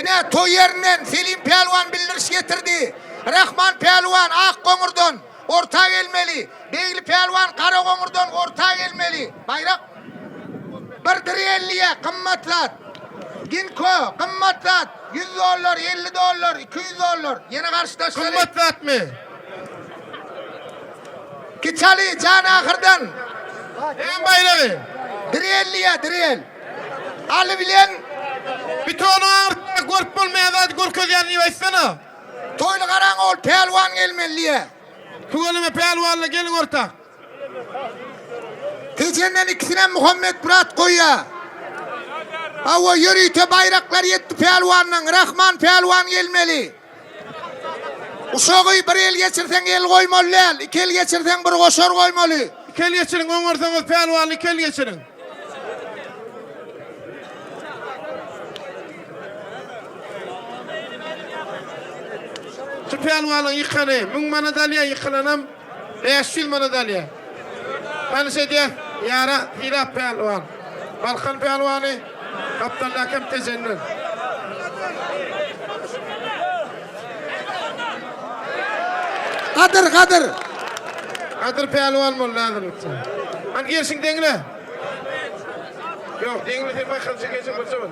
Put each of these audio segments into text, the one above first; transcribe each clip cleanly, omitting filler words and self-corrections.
Ine, toý ýerinden Selim pälwan bildiriş getirdi. Rahman pälwan Akgoňurdan orta gelmeli. Begli pälwan Garagoňurdan orta gelmeli. Baýrak bir direlliýe gymmat zat. Ginko gymmat zat. 100 dollar, 50 dollar, 200 dollar. Ýene garşydaşlary. Gymmat zatmy? Kiçaly jan ahyrdan. Näme baýragy? Direlliýe direl. Aly bilen. Bitonyň aňyrsynda görüp bolmaýan zady görkezýän diýip aýtsana. Toýly garaň ol pälwan gelmeli diýe. Tüweleme pälwanlar geliň ortak. Tejenden ikisinem Muhammetmyrat goýýa. Hawa ýörite baýraklar ýetdi pälwandan Rahman pälwan gelmeli. Uşagy bir el geçirseň el goýmaly däl, iki el geçirseň bir goşar goýmaly. Iki el geçiriň oňarsaňyz pälwanly iki el geçiriň. Şu pälwanyň ýykany müň manat alýar, ýykylanam 500 manat alýar. Tanyş edýäs, ýara Sylap pälwan. Balkan pälwany, gapdaldaky hem Tejenden. Gadyr, Gadyr. Gadyr pälwan boldy häzirlikçe. Hany gerşiň deňle. Ýok, deňle sen bakalça geçip bolsa bol.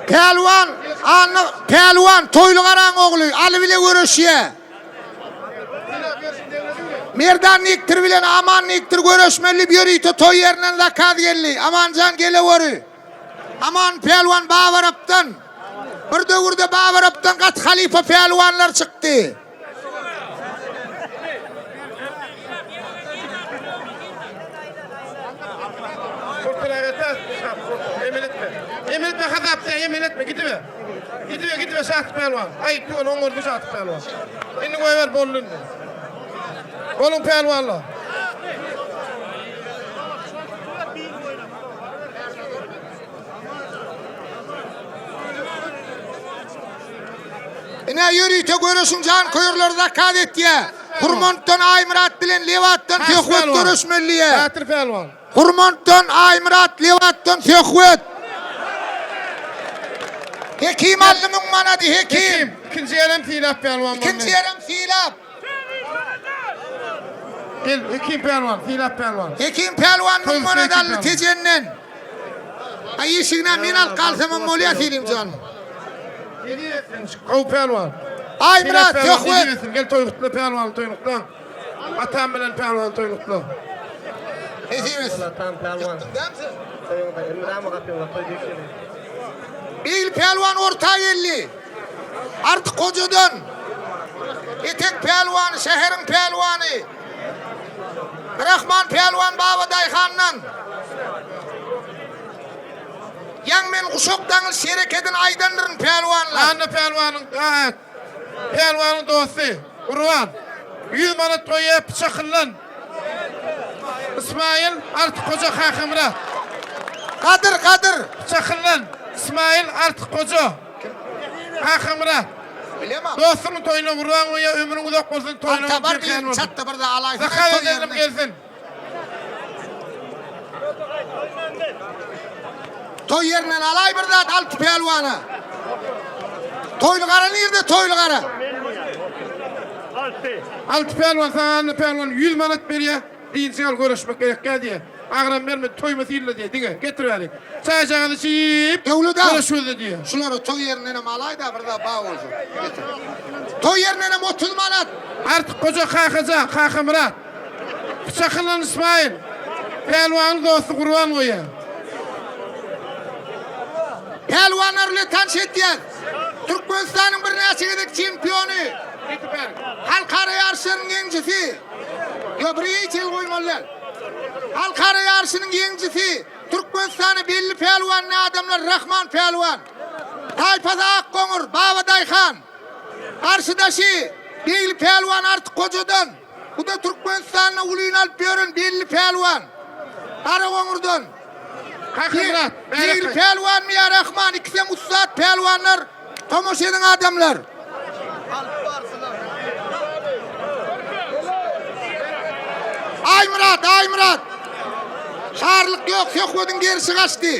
Pälwan, Anna, Pälwan Toýly Garaň ogly Aly bile göreşýär. Merdan Niktir bilen Aman Niktir göreşmeli diýip ýörite toý ýerinden zakaz geldi. Amanjan geleweri. Aman pälwan Babarapdan. Bir döwürde Babarapdan gaty halypa pälwanlar çykdy. Emel etme hasap sen emel etme gidibe. Gidibe gidibe Şatyk pälwan. Aý tüwen oňardy Şatyk pälwan. Indi goýber boldy indi. Boluň pälwanlar. Ine ýörite göreşiň janköýerleri zakaz etýär. Hurmantdan Aýmyrat bilen Lebatdan Söhbet göreşmeli diýýär. Batyr pälwan. Hurmantdan Aýmyrat, Lebatdan Söhbet. Hekim aldy müň manady, Hekim. Hekim. Ikinji ýerem Sylap pälwan boldy. Ikinji ýerem Sylap. Gel, Hekim pälwan, Sylap pälwan. Hekim pälwan müň manat aldy Tejenden. Aý işigine men alyp galsamam bolýar Selimjan. Gowy pälwan. Aýmyrat, Söhbet. Gel toý gutla pälwany toýuny gutlaň. Atam bilen pälwany toýuny gutla. Nesip etsin. Atam pälwan. Toýuňda elmydama gapyňda toý düşeli. Begli pälwan orta geldi. Artyk hojadan. Etek pälwany, şäheriň pälwany. Rahman pälwan Babadaýhandan. Ýaň men guşak daňyl şerekedini aýdandyryn pälwanlar. Anna pälwanyň pälwanyň dosty Gurban 100 manat goýýar pyçakyndan. Ismail Artyk hoja Kakamyrat. Gadyr Gadyr. Pyçakyndan Ismail Artyk hoja Kakamyrat. Bilemok. Dostunyň toýuna gurban goýýar ömrüň uzak bolsun toýuna Alta bar diýen çatda bir zat alaýsaň. Zakaz edelim gelsin. Toý ýerinden alaý bir zat Alty pälwana. Toýly gara nirde Toýly gara? Alty. Alty pälwan saňa Anna pälwan 100 manat berýär. Dynç al göreşmek gerekkä diýýär. Agram berme toýuma sylla diýýär. Diňe getir bäri. Çaýjagazy içip Döwlet aga. göreş gözle diýýär. Şulara toý ýerindenem alaý-da bir zat bar bolsa. Getir. Toý ýerindenem 30 manat. Artyk goja Kakajan, Kakamyrat. Pyçakylan Ysmaýyl. Pälwanyň dosty Gurban goýýar. Pälwanlar bilen tanyş edýäs. Türkmenistanyň birnäçe gezek çempiony. Halkara ýaryşlarynyň ýeňijisi. Ýok, bir hiç el goýmaly däl. Halkara ýaryşynyň ýeňijisi. Türkmenistana belli pälwan ne adamlar Rahman pälwan. Taýpasy Akgoňur, Babadaýhan. Garşydaşy Begli pälwan Artyk Hojadan. Bu-da Türkmenistanda ulyny alyp ýören belli pälwan. Garagoňurdan. Kakamyrat, Begli pälwanmy ýa Rahman ikisem ussat pälwanlar. Tomaşa ediň adamlar. Aýmyrat, Aýmyrat. Şarlyk ýok, söhbediň gerşi gaçdy.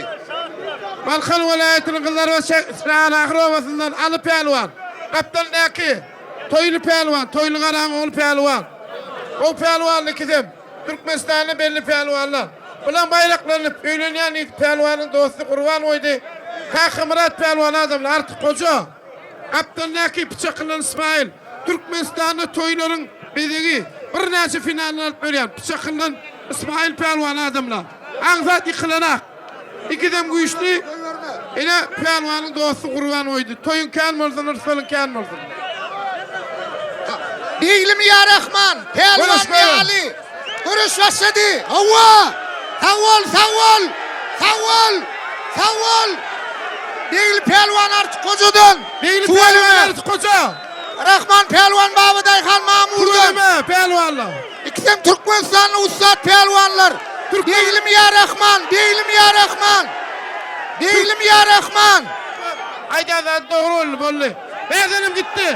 Balkan welaýatynyň Gyzlarbat şäherahyr obasyndan Aly pälwan. Gapdalyndaky Toýly pälwan, Toýly Garaň ogly pälwan. Gowy pälwanly ikisem. Türkmenistanda belli pälwanlar. Bulaň baýraklaryny öýlenýän diýip pälwanyň dosty Gurban goýdy. Kakamyrat pälwan adamlar Artyk goja. Gapdalyndaky pyçakylan Ismail. Türkmenistanda toýlaryň bezegi. Birnäçe finallar alyp berýän pyçakylan Ismail pälwan adamlar. Aňsat ýykylanak. Ikisem güýçli. Ine pälwanyň dosty Gurban goýdy. Toýuň kän bolsun, yrsgalyň kän bolsun. Beglimi ýa Rahman, pälwan ýaly. Göreş başlady. Hawa! Sag bol, sag bol! Sag bol! Sag bol! Begli pälwan Artyk gojadan. Begli pälwan Artyk goja. Rahman pälwan Babadaýhan Mamurdan. Tüweleme, pälwanlar. Ikisem Türkmenistanly ussat pälwanlar. Beglim ýa Rahman, Beglim ýa Rahman. Beglim ýa Rahman. Aýdan zady dogry boldy, boldy. Bäsenem gitdi.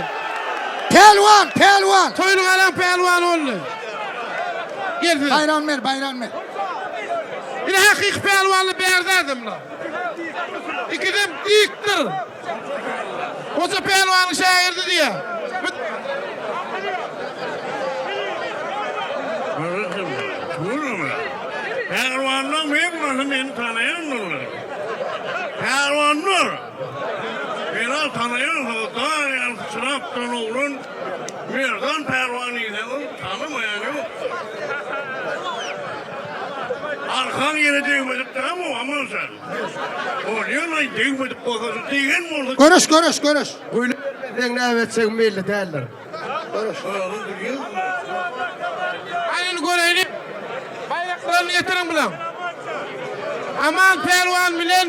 Pälwan, pälwan. Toýly galaň pälwany boldy. Gelsin. Baýram ber, baýram ber. Ine hakyky pälwanly bärde adamlar. Ikisem dikdir. Hoja pälwanyň şägirdi diýýär. Pälwanlar men bolsa meni tanaýandyrlar. Pälwanlar meni tanaýansoň dag ýaly syçrap duran oglan Merdan pälwan diýseň tanamaýan ýok. Arkaň ýere degmedik dämi aman sen? Bolýan-aý, degmedik bolsa, degen bolsa. Göreş, göreş, göreş. Gülüp bermeseň näme etjegiň belli däldir. Göreş. Hany indi göreýli. Baýraklaryny getiriň bulaň. Aman pälwan bilen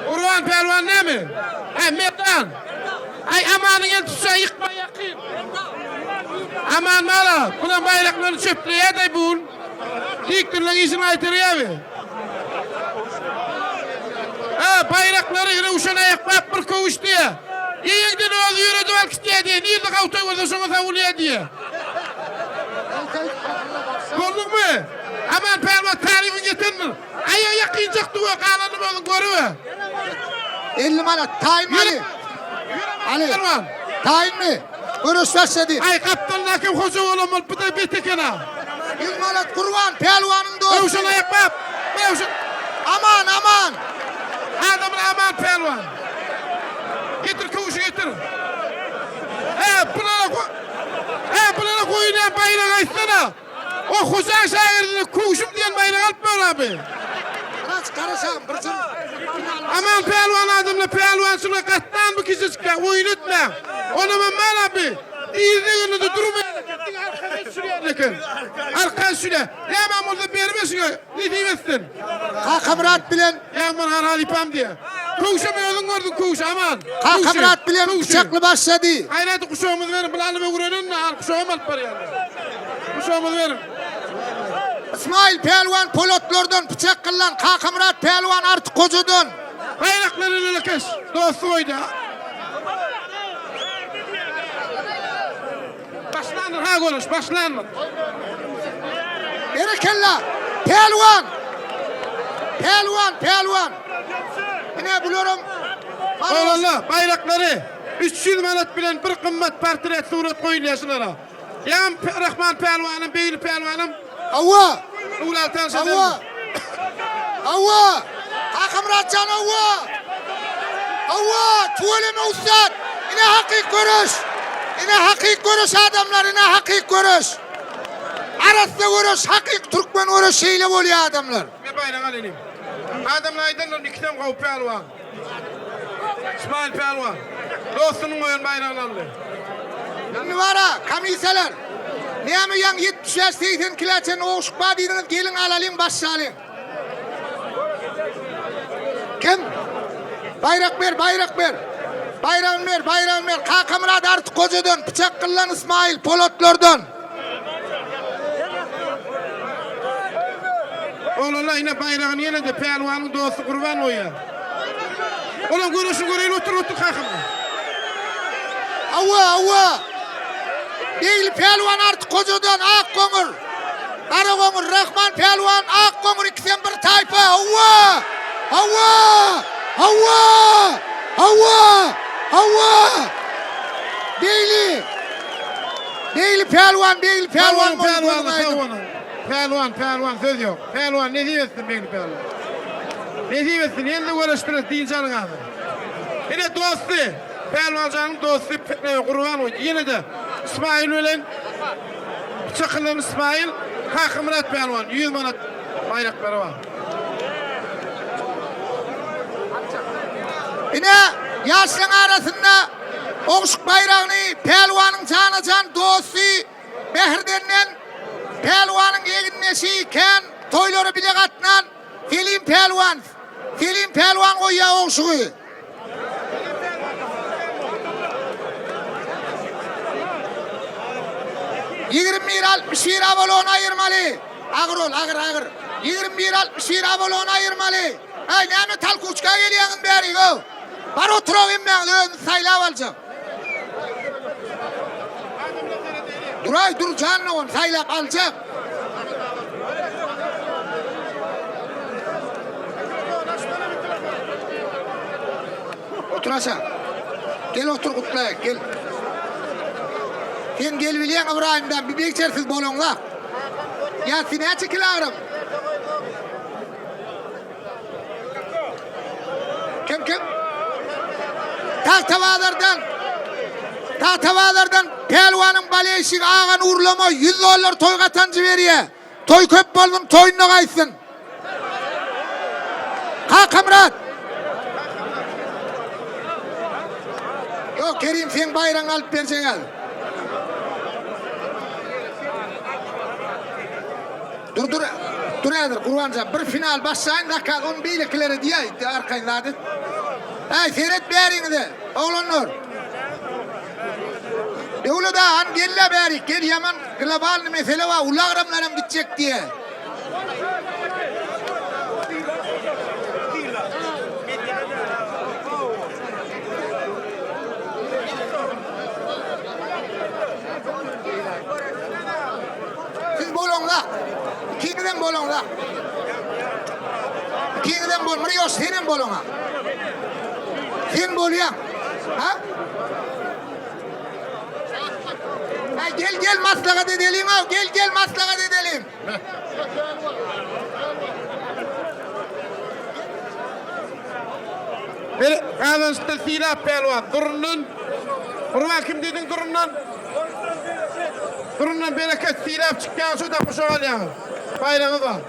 Gurban pälwan näme? Hä, Merdan. Aý, Amanyň el tutşa ýykma ýakyn. Aman bala, bulaň baýraklaryny çöpleýär-de bu gün. Diktorlaryň işini gaýtarýarmy? Ha, baýraklary Röwşen aýakbap bir köwüş diýýär. Eýeňden özi ýöredip alyp gitýär diýýär. Nirde gawtoý bolsa şoňa sawulýar diýýär. Gördüňmi? Aman pälwan tarypyň ýetendir. Aýagy ýakynjakdy we galanyny özüň görüber. 50 manat taýynmy Ali? Ali. Taýynmy? Göreş başlady. Aý gapdalyndaky hoja bolan bolup bu-da bet eken-a. 100 manat Gurban pälwanyň dosty. Röwşen aýakbap. Röwşen. Aman aman. Adamyny Aman pälwan. Getir köwşi getir. Hä bulara Hä bulara goýulýan baýragy aýtsana. O Hoja şägirdine köwşüm diýen baýragy alyp ber abi. Biraz garaşam bir jyl. Aman pälwan adamlar pälwançylyga gatnan bu kiçijikkä oýun etmäň. Onamam bar abi. Yzda gelende durmaýan eken diňe arkadan sürýän eken. Arkan sürýär. Nämem bolsa berme şuňa nesip etsin. Kakamyrat bilen Ýagmyr han halypam diýýär. Köwşem özüň gördüň köwşi aman. Kakamyrat bilen pyçakly başlady. Gaýrat guşagymyzy beriň bul alyp öwrenende al guşagam alyp barýarlar. Guşagymyzy beriň. Ysmaýyl pälwan Polatlardan, pyçak kyllan Kakamyrat pälwan Artyk gojadan. Baýraklary lelekeş dosty goýdy. Başlandyr ha göreş başlandyr. Berekella! Pälwan! Pälwan, pälwan! Ine bularam Oglanlar baýraklary 300 manat bilen bir gymmat portret surat goýulýar şulara. Ýagny Rahman pälwanym, Begli pälwanym. Hawa! Uwlal tanyş Hawa! Hawa! Kakamyrat jan hawa! Hawa! Tüweleme ussat! Ine hakyk göreş! Ine hakyk göreş adamlar, ine hakyk göreş! Arassa göreş, hakyk türkmen göreş şeýle bolýar adamlar. Men baýrak al inim. Adamlar aýdanlar ikisem gowy pälwan. Ismail pälwan. Dostunyň goýan baýragyny aldy. Indi bara, komissiýalar. Näme ýaňy 75 80 kilä çenli ogşuk bar diýdiňiz, geliň alalyň, başlalyň. Kim? Baýrak ber, baýrak ber. Baýragyny ber, baýragyny ber. Kakamyrat Artyk gojadan, pyçak gyllan Ismail Polatlardan. Oglanlar ine baýragyny ýene-de pälwanyň dosty Gurban goýýar. Olaň göreşini göreýin otur otur kakam. Hawa, hawa. Begli pälwan Artyk gojadan, ak goňur. Gara goňur Rahman pälwan, ak goňur ikisem bir taýpa. Hawa! Hawa! Hawa! Hawa! Hawa! Beýli! Beýli pälwan, Beýli pälwan Pälwan, pälwan, pälwan, pälwan söz ýok. Pälwan nesip etsin Beýli pälwan. Nesip etsin, ýene-de göreşdiris dynç alyň hazir. Ine dosty, pälwanjanyň dosty Gurban ýene-de Ismail bilen Çakylan Ismail Kakamyrat pälwan 100 manat baýraklary bar. Ine, ýaşlaryň arasynda ogşuk baýragyny pälwanyň jana-jan dosty Bäherdenden pälwanyň egindeşi kän toýlara bile gatnan Selim pälwan Selim pälwan goýýar ogşugy. 21 61 Avalon aýyrmaly. Agyr ol, agyr, agyr. 21 61 Avalon aýyrmaly. Aý, näme talkuçka gelýäňiz bäri, go. Bar oturak hemmäňiz özüňiz saýlap aljak. Duraý, dur jan dogan, saýlap aljak. Otur aşak. Gel otur Gutlaý, gel. Sen gel bilýäň Ybraýymdan bir begçersiz bolaňda. Ýa sen näçe kilogram? Kim kim? Tagtabazardan Tagtabazardan Pälwanyň baleýşigi Aga Nurlama 100 dollar toý gatanjy berýär. Toý köp bolsun, toýunda gaýtsyn. Kakamyrat. Ýok, Kerim seň baýragyňy alyp berjek häzir. Dur dur. Dur häzir Gurbanjan bir final başlaýyn zakaz ony beýlekilere diýäý arkaýyn zat et. Äý seret bäriňize oglanlar. Döwlet aga hany gel-le bärik gel ýaman globalny mesele bar uly agramlaram gitjek diýä. Siz bolaňzak. Ikiňizem bolaňzak. Ikiňizem bol. Bir ýoş senem bolaňa. Sen bolýaň. Ha? Ay gel gel maslahat edelim ha. Gel gel maslahat edelim. Bir gazançda Sylap pälwan Durundan. Gurban kim diýdiň Durundan? Durundan bereket Sylap çykýan şu da guşak alýaňyz. Baýragyňyz bar.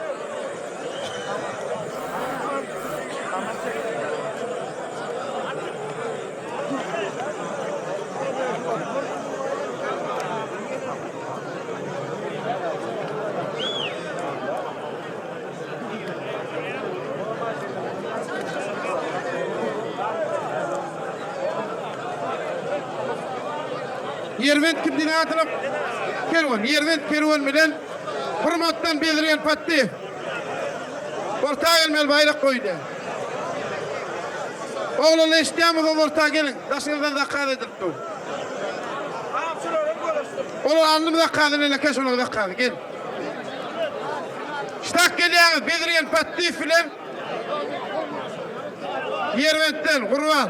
Ýerbent kim diýen atylyp Kerwen, Ýerbent Kerwen bilen Hurmatdan Bezirgen Patdyýew. Orta gelmeli baýrak goýdy. Oglanlar eşitýäňmi orta geliň. Daşyňyzdan zakaz edilip dur. Olar aldymy zakazyny eleke şolaň zakazy gel. Ştak gelýäňiz Bezirgen Patdyýew bilen Ýerbentden Gurban.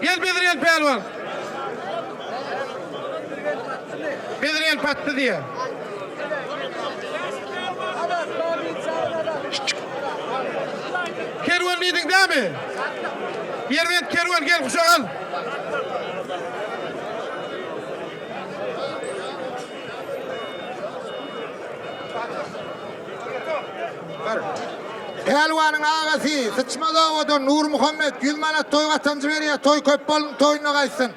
Gel Bezirgen pälwan. Bezirgen Patdy diýýär. Kerwen diýdiň dämi? Ýerbent kerwen gel guşak al. Pälwanyň agasy Syçmaz obadan Nurmuhammet 100 manat toý gatanjy berýär. Toý köp bolsun, toýuna gaýtsyn.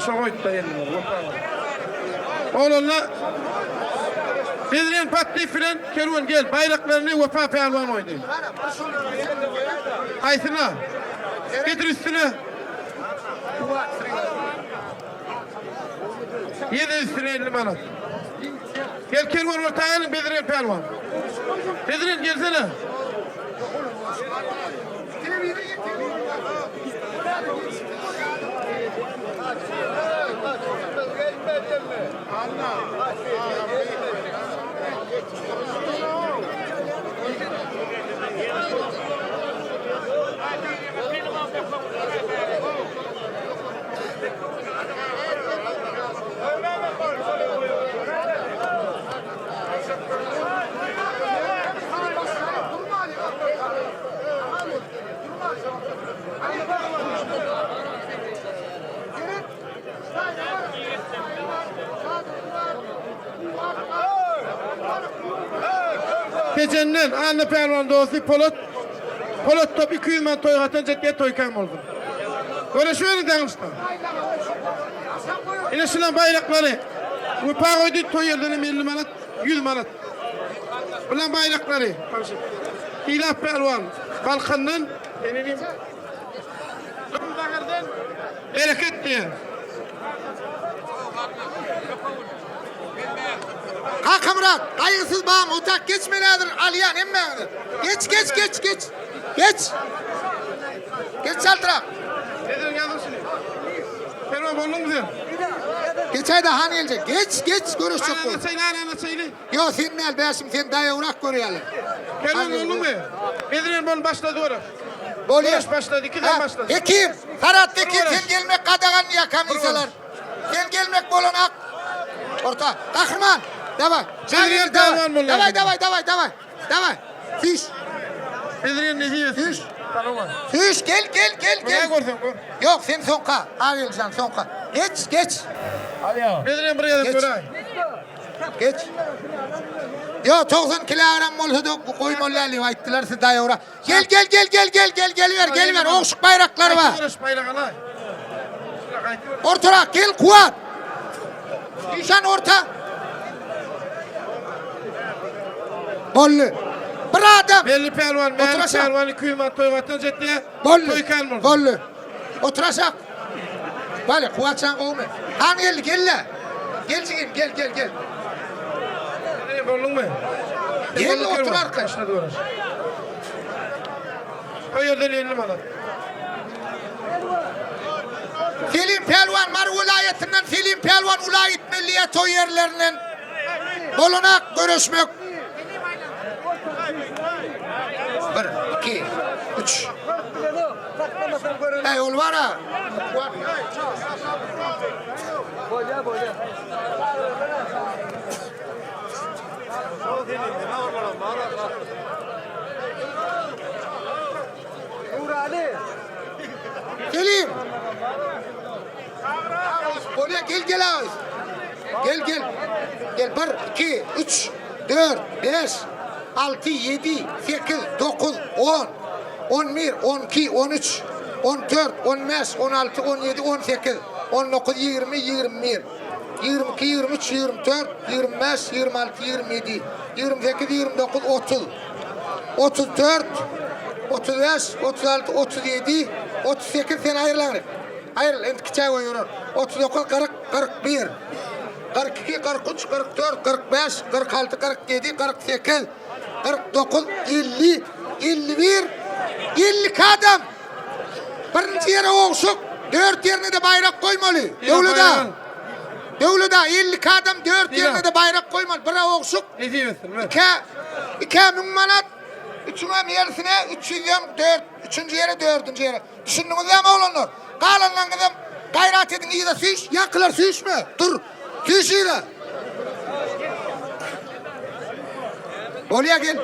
Şo goýupda elini. Oglanlar Bezirgen Patdyýew bilen Kerwen gel baýraklaryny Wepa pälwan goýdy. Haýsyna? Getir üstüne. Ýene üstüne 50 manat. Gel kerwen orta geliň Bedrel pälwan. Bedrel gelsene. Tejenden Anna Pälwan dosty Polat Polat top 200 manat toý gatan jetýär toý kam bolsun. Görüşmeli daňyşda. Ine şulan baýraklary. Wepa goýdy toý ýerden hem 50 manat, 100 manat. Bulan baýraklary. Hilap Pälwan Balkandan Bereket diýen. Kakamyrat, gaýgysyz baň, otak geçmeli häzir alýan hemmäňizi. Geç, geç, geç, geç. Geç. Geç çaltrak. Neden ýazyň şuny? Perwan bolduňmy sen? Geçäýde han geljek. Geç, geç, görüşjek bol. Anana çeýli, anana çeýli. Ýok, sen däl, Bäşim, sen daýawrak görýärler. Perwan bolduňmy? Bedren bol başlady görüş. Bolýar. Görüş başlady, ikiden başlady. Hekim, Sarat Hekim, sen gelmek gadagan diýýär komissiýalar. Sen gelmek bolanak. Orta, Gahryman, daway. Bedren pälwan bolýar. Daway, daway, daway, daway. Daway. Süýş. Bedren nesip etsin. Süýş. Süýş, gel, gel, gel, gel. Gel görsen gör. Ýok, sen soňka. Ageljan soňka. Geç, geç. Bedren bir gezek Geç. göräý. Geç. Ýok, 90 kilogram bolsa-da goýmaly däl diýip aýtdylar, siz daýawra. Gel gel gel gel gel gel geliber geliber ogşuk baýraklary bar. Görüş baýrak alaý. Ortarak gel Kuwat. Işan orta. Boldy. Bir adam. Belli pälwan, Mälik Oturasam. pälwan 200 manat toý gatan jetýär. Boldy. Toý kän bolsun. Boldy. Oturaşak. Bale Kuwatjan gowmy? Han geldi gel-le. Gel jigim gel gel gel. Ne bolduňmy? Gel otur arka. Başlady görüş. O ýerden 50 manat. Selim Pälwan Mary welaýatyndan Selim Pälwan ula gitmeli ýa toý ýerlerinden. Bolanak görüşmek. 1 2 3 Ey ol var ha. Bolýar, bolýar. Nurali. Selim. Bolýar gel gel abi. Gel gel. Gel 1 2 3 4 5 6 7 8 9 10 11 12 13 14 15 16 17 18 19 20 21 22 23 24 25 26 27 28 29 30 34 35 36 37 38 sen aýryl. Aýryl, indi kiçä goýurar. 39 40 41 42 43 44 45 46 47 48 49 50 51 52 adam. Birinji ýere ogşuk, dört ýerine de baýrak goýmaly. Döwleda. Döwleda 52 adam dört ýerine de baýrak goýmaly. Bire ogşuk, Nesip etsin. ver. Ikä, ikä müň manat, üçüňem ýerisine 300-den dört, üçünji ýere, dördünji ýere. Düşündiňiz dämi oglanlar? Galanlaryňyzam gaýrat ediň yza süýş, ýaňkylar süýşme. Dur. Süýş yza. Bolýa gel.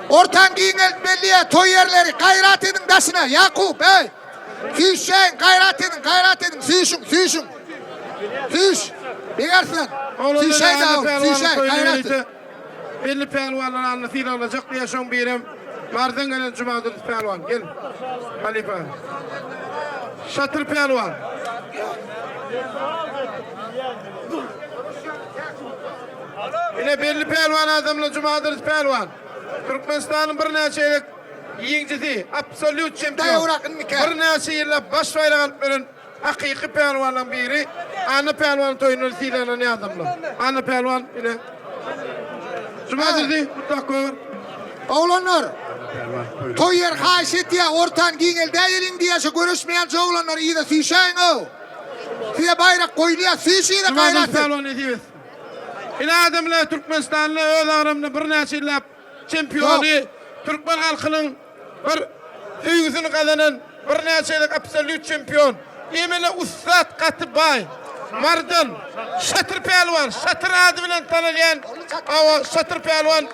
Ortaň giňeltmeli ýa toý ýerleri gaýrat ediň daşyna. Ýakup, eý. Süýşäň, gaýrat ediň, gaýrat ediň, süýşüň, süýşüň. Süýş. Begarslan. Süýşäý da, süýşäý, gaýrat et. Belli pälwanlar alny sylaglajak diýýär, şoň birem Marydan gelen Jumadurdy pälwan. Gel. Halypa. Şatyr pälwan. Ine belli pälwan adamlar Jumadurdy pälwan. Türkmenistanyň birnäçe gezek ýeňijisi, absolýut çempion. Daýawrak indiki. Birnäçe ýyllap baş baýrak alyp beren. Hakyky pälwanlaryň biri. Anna pälwanyň toýundan sylanan adamlar. Anna pälwan ine. Jumadurdy mutlak gör. Oglanlar, toý ýer haýyş etýär, ortany giňeldäýeliň diýýär, şu göreşmeýän oglanlar yza süýşäýiň-ow. Size baýrak goýulýar, süýş yza Jumadurdy gaýrat et. pälwan nesip etsin. Ine adamlar Türkmenistanda öz agramynda birnäçe ýyllap çempiony, türkmen halkynyň bir söýgüsini gazanan birnäçe gezek absolýut çempion, emele ussat gaty baý, Mardan Şatyr pälwan, Şatyr ady bilen tanalýan awa Şatyr pälwan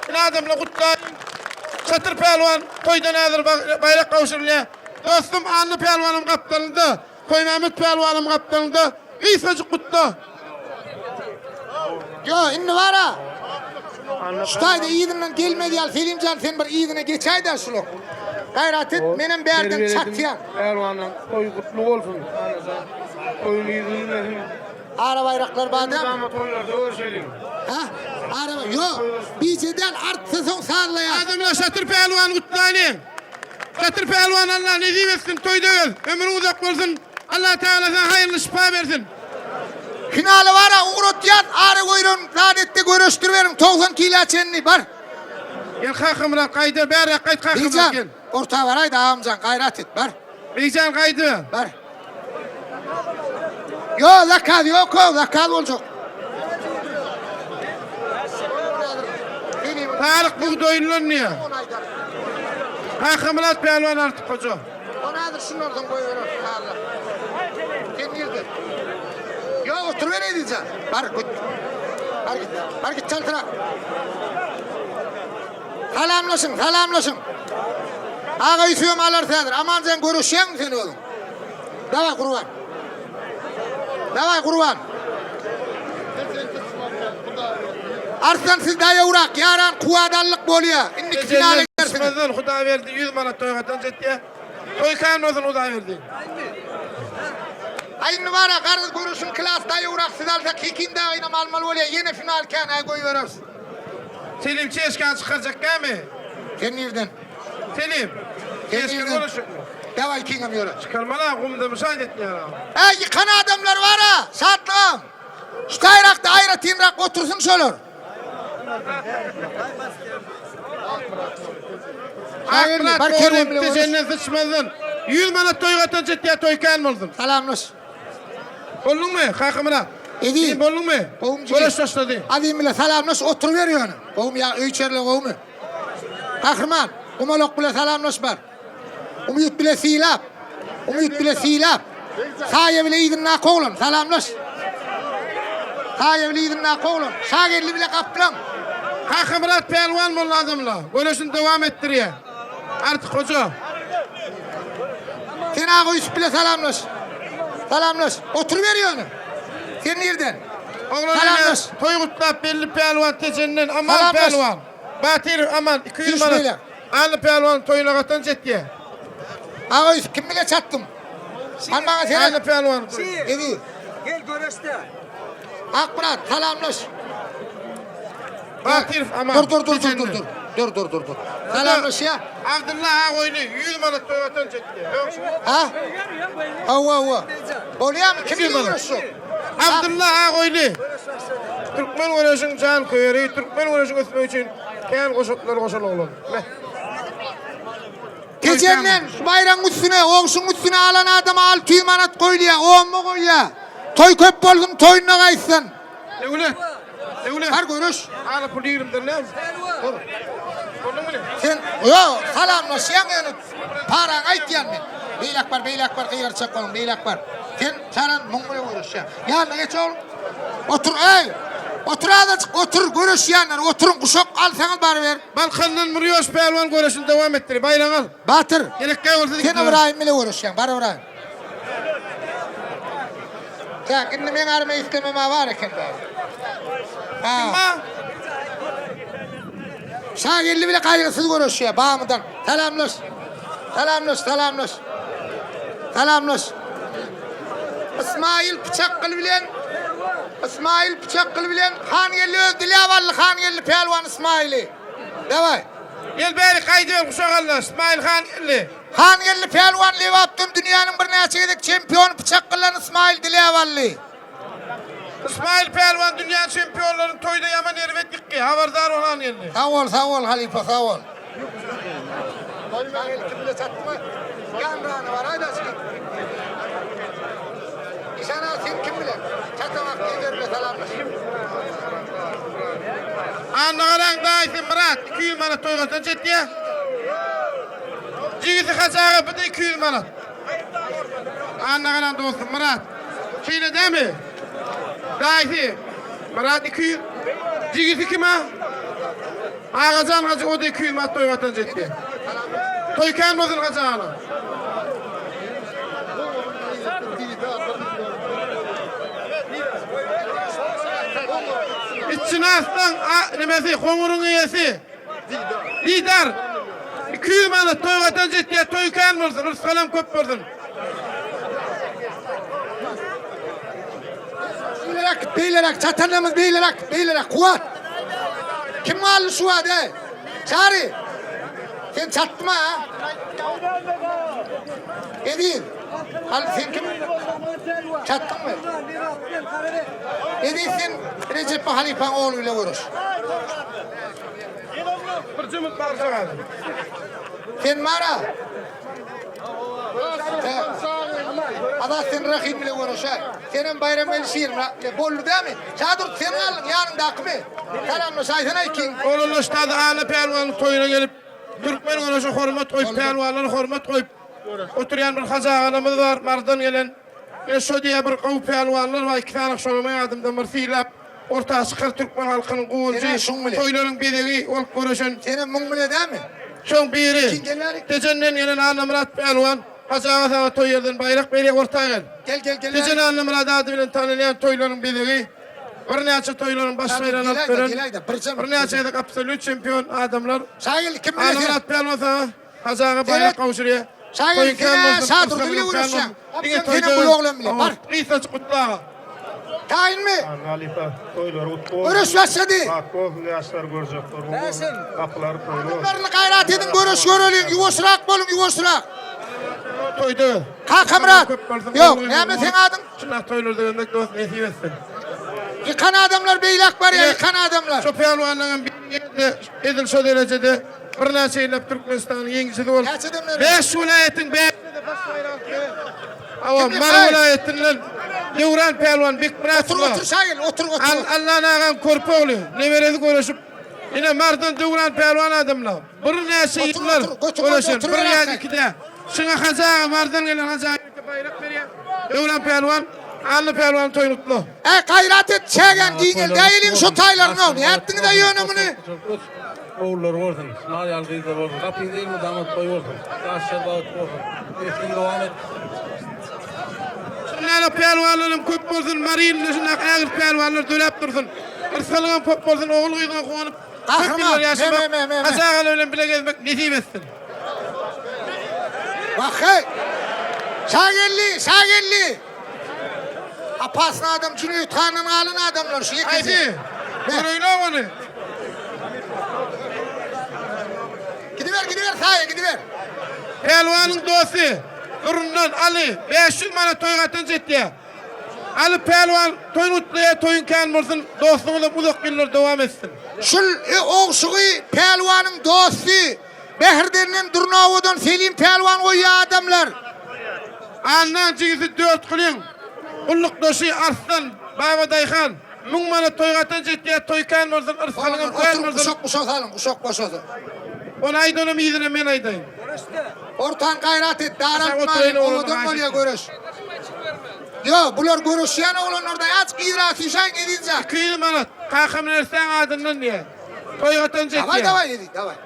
ine adamlar gutlaýyn. Şatyr pälwan toýdan häzir baýrak gowşurylýar. Dostum Anna pälwanam gapdalynda. Toýmämmet pälwanam gapdalynda gysgajyk gutla. Ýo, indi bar-a. Şu taýda yzyndan gelmez ýaly Selimjan sen bir yzyna geçäý-dä şulak. Gaýrat et, menem bärden çatýan. Pälwanyň toýy gutly bolsun. Toýuň yzy üzmesin. Ara baýraklar bar dälmi? Mydama toýlarda görşeliň. Hä? Ara ýo, bije däl, artsa soň sazlaýas. Adamlar Şatyr pälwany gutlaýlyň. Şatyr pälwan Allah nesip etsin toýda öl, ömrüň uzak bolsun, Allah Tagala saňa haýyrly şypa bersin. Finaly bara ugratýas ara goýran zat etde göreşdiriberiň 90 kila çenli bar. Gel Kakamyrat gaýda bäräk gaýt Kakamyrat gel. Begjan orta baraýda agamjan gaýrat et bar. Begjan gaýda. Bar. Ýo zakaz ýok o zakaz boljak. Taryk bugdaýyndan diýýär. Kakamyrat pälwan Artyk hoja. Ony häzir şundan soň goýberer Alla. Sen nirde? Ýo oturyber Ezizjan. Bar git. Bar git. Bar git çaltrak. Salamlaşyň, salamlaşyň. Aga Ýusubam alar häzir. Amanjan görüşýäňmi sen özüň? Daway Gurban. Daway Gurban. Arslan siz daýawrak, ýaran kuwadallyk bolýa. Indiki finala gidersiňiz. Çykmazdan Hudaýberdi 100 manat toý gatan jetýä. Toý kän bolsun Hudaýberdi. Aý indi bara garaz görüşiň klas daýawrak siz alsak Hekim dagynam almaly bolýa ýene final kän aý goýbereris. Selim çeşkany çykarjak dämi? Sen nirden? Selim. Sen Çeşke nirden? konuşup. Daway ikiňem ýöre. Çykarmala gumda müşahit etýär. Äý ýykan adamlar bara, Şatlygam. Şu taýrakda aýratynrak otursyn şolar. Akmyrat Bar kerwen bile görüş. Tejenden syçmazdan 100 manat toý gatan çetýär toý kän bolsun. Salamlaş. Bolduňmy Kakamyrat? Eziz. Sen bolduňmy? Gowmy jigit? Göreş başlady. Azim bile salamlaş oturyber ýöne. Gowmy ýa öý içerle gowmy? Gahryman, Gumalak bile salamlaş bar. Umyt bile Sylap. Umyt bile Sylap. Saýa bile yzyndaky oglan salamlaş. Saýa bile yzyndaky oglan. Şageldi bile Gaplaň. Kakamyrat pälwan boldy adamlar. Göreşini dowam etdirýär. Artyk hoja. Sen Aga Ýusup bile salamlaş. Salamlaş. Oturyber ýöne. Sen nirden? Oglan Salamlaş. Toý gutlap belli pälwan Tejenden Aman Salamlaş. pälwan. Batyrow Aman 200 Düş manat. beýle. Aly pälwan toýuna gatan jetýär. Aga Ýusup kim bile çatdym? Han maňa seret. Aly pälwan. Eziz. Gel göreşde. Akmyrat salamlaş. Batyrow Aman. Dur dur dur dur dur dur. Dur dur dur dur. Salamlaşýa. Abdylla Agoýly 100 manat toý gatan jetýär. Ha? Hawa hawa. Bolýamy? Kim 200 manat. göreşjek? Abdylla Agoýly. Türkmen göreşiň jan köýeri, türkmen göreşiň ösmegi üçin kän goşantlar goşan oglan. Meh. Tejenden şu baýragyň üstüne, ogşuň üstüne alan adama 600 manat goýulýar, omma goýýar. Toý köp bolsun, toýunda gaýtsyn. Döwlet. Döwlet. Bar görüş. Ala pul ýygymdan näme? Bolduňmy ne? Sen, ýo, salamlaşýaň ýöne paraňy aýtýan men. Beýläk bar, beýläk bar, gygyrçak boluň, beýläk bar. Sen çaran muň bilen görüşýäň. Ýanyna geç oglum. Otur, eý! Otur azajyk, otur, görüşýänler, oturyň, guşak alsaňyz baryber. Balkandan Murýoş pälwan göreşini dowam etdir. Baýragy al. Batyr. Gerekkä bolsa Sen Ybraýym bile görüşýäň, bar Ybraýym. Tak, indi meň arma islemem bar eken bäri. Ha. Şageldi bile gaýgysyz görüşýär, Bamydan. Salamlaş. Salamlaş, salamlaş. Salamlaş. Ismail Pyçakgyl bilen Ismail Pyçakgyl bilen Hangeldi öz diläp aldy Hangeldi pälwan Ismaili. Daway. Gel bäri gaýdyber guşak alla Ismail Hangeldi. Hangeldi pälwan Lebapdan dünýäniň birnäçe gezek çempiony pyçak gylan Ysmaýyl diläp aldy. Ysmaýyl pälwan dünýä çempionlaryny toýda ýaman erbet ýykdy. Habardar bol Hangeldi. Sag bol, sag bol halypa, sag bol. Hangeldi kim bile çatdymy? Ýanrana baraýda şi. Işan aga sen kim bilen? Çatamak Ezer bile salamlaş. Annagaraň daýysy Myrat 200 manat toý gazanç etýär. Jigisi Hajy aga bu-da 200 manat. Annagaraň dosty Myrat. Şeýle dämi? Daýysy Myrat 200. Jigisi kim a? Agajan Hajy o-da 200 manat toý gazanç etýär. Toý kän bolsun Hajy agalaň. Içini assaň, a, nemesi, goňuryň eýesi. Didar. 200 manat toý gazanç etýär, toý kän bolsun, rysgalam köp bolsun. Beýleräk, beýleräk, çatanlarymyz beýleräk, beýleräk, Kuwat. Kim galdy şu wagt, eý? Çary. Sen çatdyma, ha? Eziz. Al sen kim? Çatdyňmy? Eziz sen Recep halypaň ogly bile görüş. Bir jümüt barjak adam. Sen mara. Azat sen Rahim bile görüşe. Senem Bayram El Şir bile boldy dämi? Şadur sen galdyň ýanyňdakymy? Salamlaşaýsana ikiň. Oglanlar ştada Anna pälwanyň toýuna gelip, türkmen göreşe hormat goýup, pälwanlara hormat goýup oturýan bir hajy agalarymyz bar, Marydan gelen. Ine şo diýýär bir gowy pälwanlar bar, iki sany şolam ýadymdan bir sylap orta çykar türkmen halkynyň guwanjy, Senem şuň bile. toýlaryň bezegi bolup göreşen. Senem muň bile dämi? Şoň biri Kim gelýär? Tejenden gelen Annamyrat pälwan. Hajy aga saňa toý ýerden baýrak berýär, orta gel. Gel gel gel. Tejen Annamyrat ady bilen tanalýan toýlaryň bezegi. Birnäçe toýlaryň baş baýragyny alyp beren, birnäçe gezek absolýut çempion adamlar. Şagel kim bilen sen? Annamyrat pälwan saňa Hajy aga baýrak gowşurýar. Şagel sen Şadurdy bile göreşýäň. Diňe Senem toýda. bu oglan bile. Bar. Gysgajyk gutla aga. Taýynmy? Halypa toýlary gutly bolsun. Göreş başlady. Bagtly bolsun ýaşlar görjekler bolsun. Gapylary toýly bolsun. Adamlaryny gaýrat ediň göreş göreliň. Ýuwaşrak boluň ýuwaşrak. Toýda. Kakamyrat. Köp bolsun. Ýok, näme seň adyň? Şundak toýlarda görmek dost nesip etsin. Ýykan adamlar beýläk barýar, ýykan adamlar. Şo pälwanlaryň biri edil şo derejede birnäçe ýyllap Türkmenistanyň ýeňijisi bolup, Näçeden beri? bäş welaýatyň bäşinde-de baş baýrak alyp gelen. Hawa, Kim Mary ýykay? welaýatyndan Döwran pälwan Bekmyrat Otur, otur Şagel, otur, otur. Al, Allan agaň körpe ogly, neberesi göreşip, ine Marydan Döwran pälwan adamlar. Birnäçe Otur, ýyllar otur, götür, göreşen, otur, bir otur, ýa otur. ikide. Şuňa Hajy aga, Marydan gelen Hajy aga ýörite baýrak berýär. Döwran pälwan, Alla pälwanyň toýuny gutla. Äý gaýrat et çägäň giňeldäýeliň şo taýlaryny nätdiňiz-ä ýöne muny. Ogullary bolsun, nar ýaly gyzlary bolsun, gapyňyz elmydama toý bolsun, ýaşlar bagtly bolsun, nesliň dowam et. Şundaly pälwanlaram köp bolsun, Mary ilinde şundak ägirt pälwanlar döräp dursun. Yrsgalyňam köp bolsun, ogul-gyzyňa guwanyp, köp ýyllar Gahryman, ýaşamak, me, me, me, me. Hajy agalar bilen bile gezmek nesip etsin. Wah heý! Şageldi, Şageldi! Apasny adam Jüneýit handan galan adamlar şu ýekesi. Haýsy? Göreýin-ow ony. Gidiber, gidiber saýa gidiber. Pälwanyň dosty Nurundan Aly 500 manat toý gatanç etýär. Aly pälwan toýuny gutlaýar, toýuň kän bolsun, dostlugyňyzam uzak ýyllar dowam etsin. Şul ogşugy pälwanyň dosty Bäherdenden Durnawadan Selim pälwan goýýar adamlar. Annaň jigisi Dörtgulyň gullukdaşy Arslan Babadaýhan 1000 manat toý gatanç etýär, toý kän bolsun, yrsgalyňam kän Oturyň bolsun. guşak guşak salyň, guşak boşasyn. Ony aýdanam yzyna men aýdaýyn. Ortan gaýrat et, Aşak daraltmalyň, oturayyn oglanlar owadan haýyş bolýar etdim. göreş. Ýok, bular göreşýän oglanlarda azjyk yzra süýşäýiň Ezizjan. 200 manat kakam neressäň adyndan diýýär. Toý gatanç Daway etýär. daway Eziz, daway.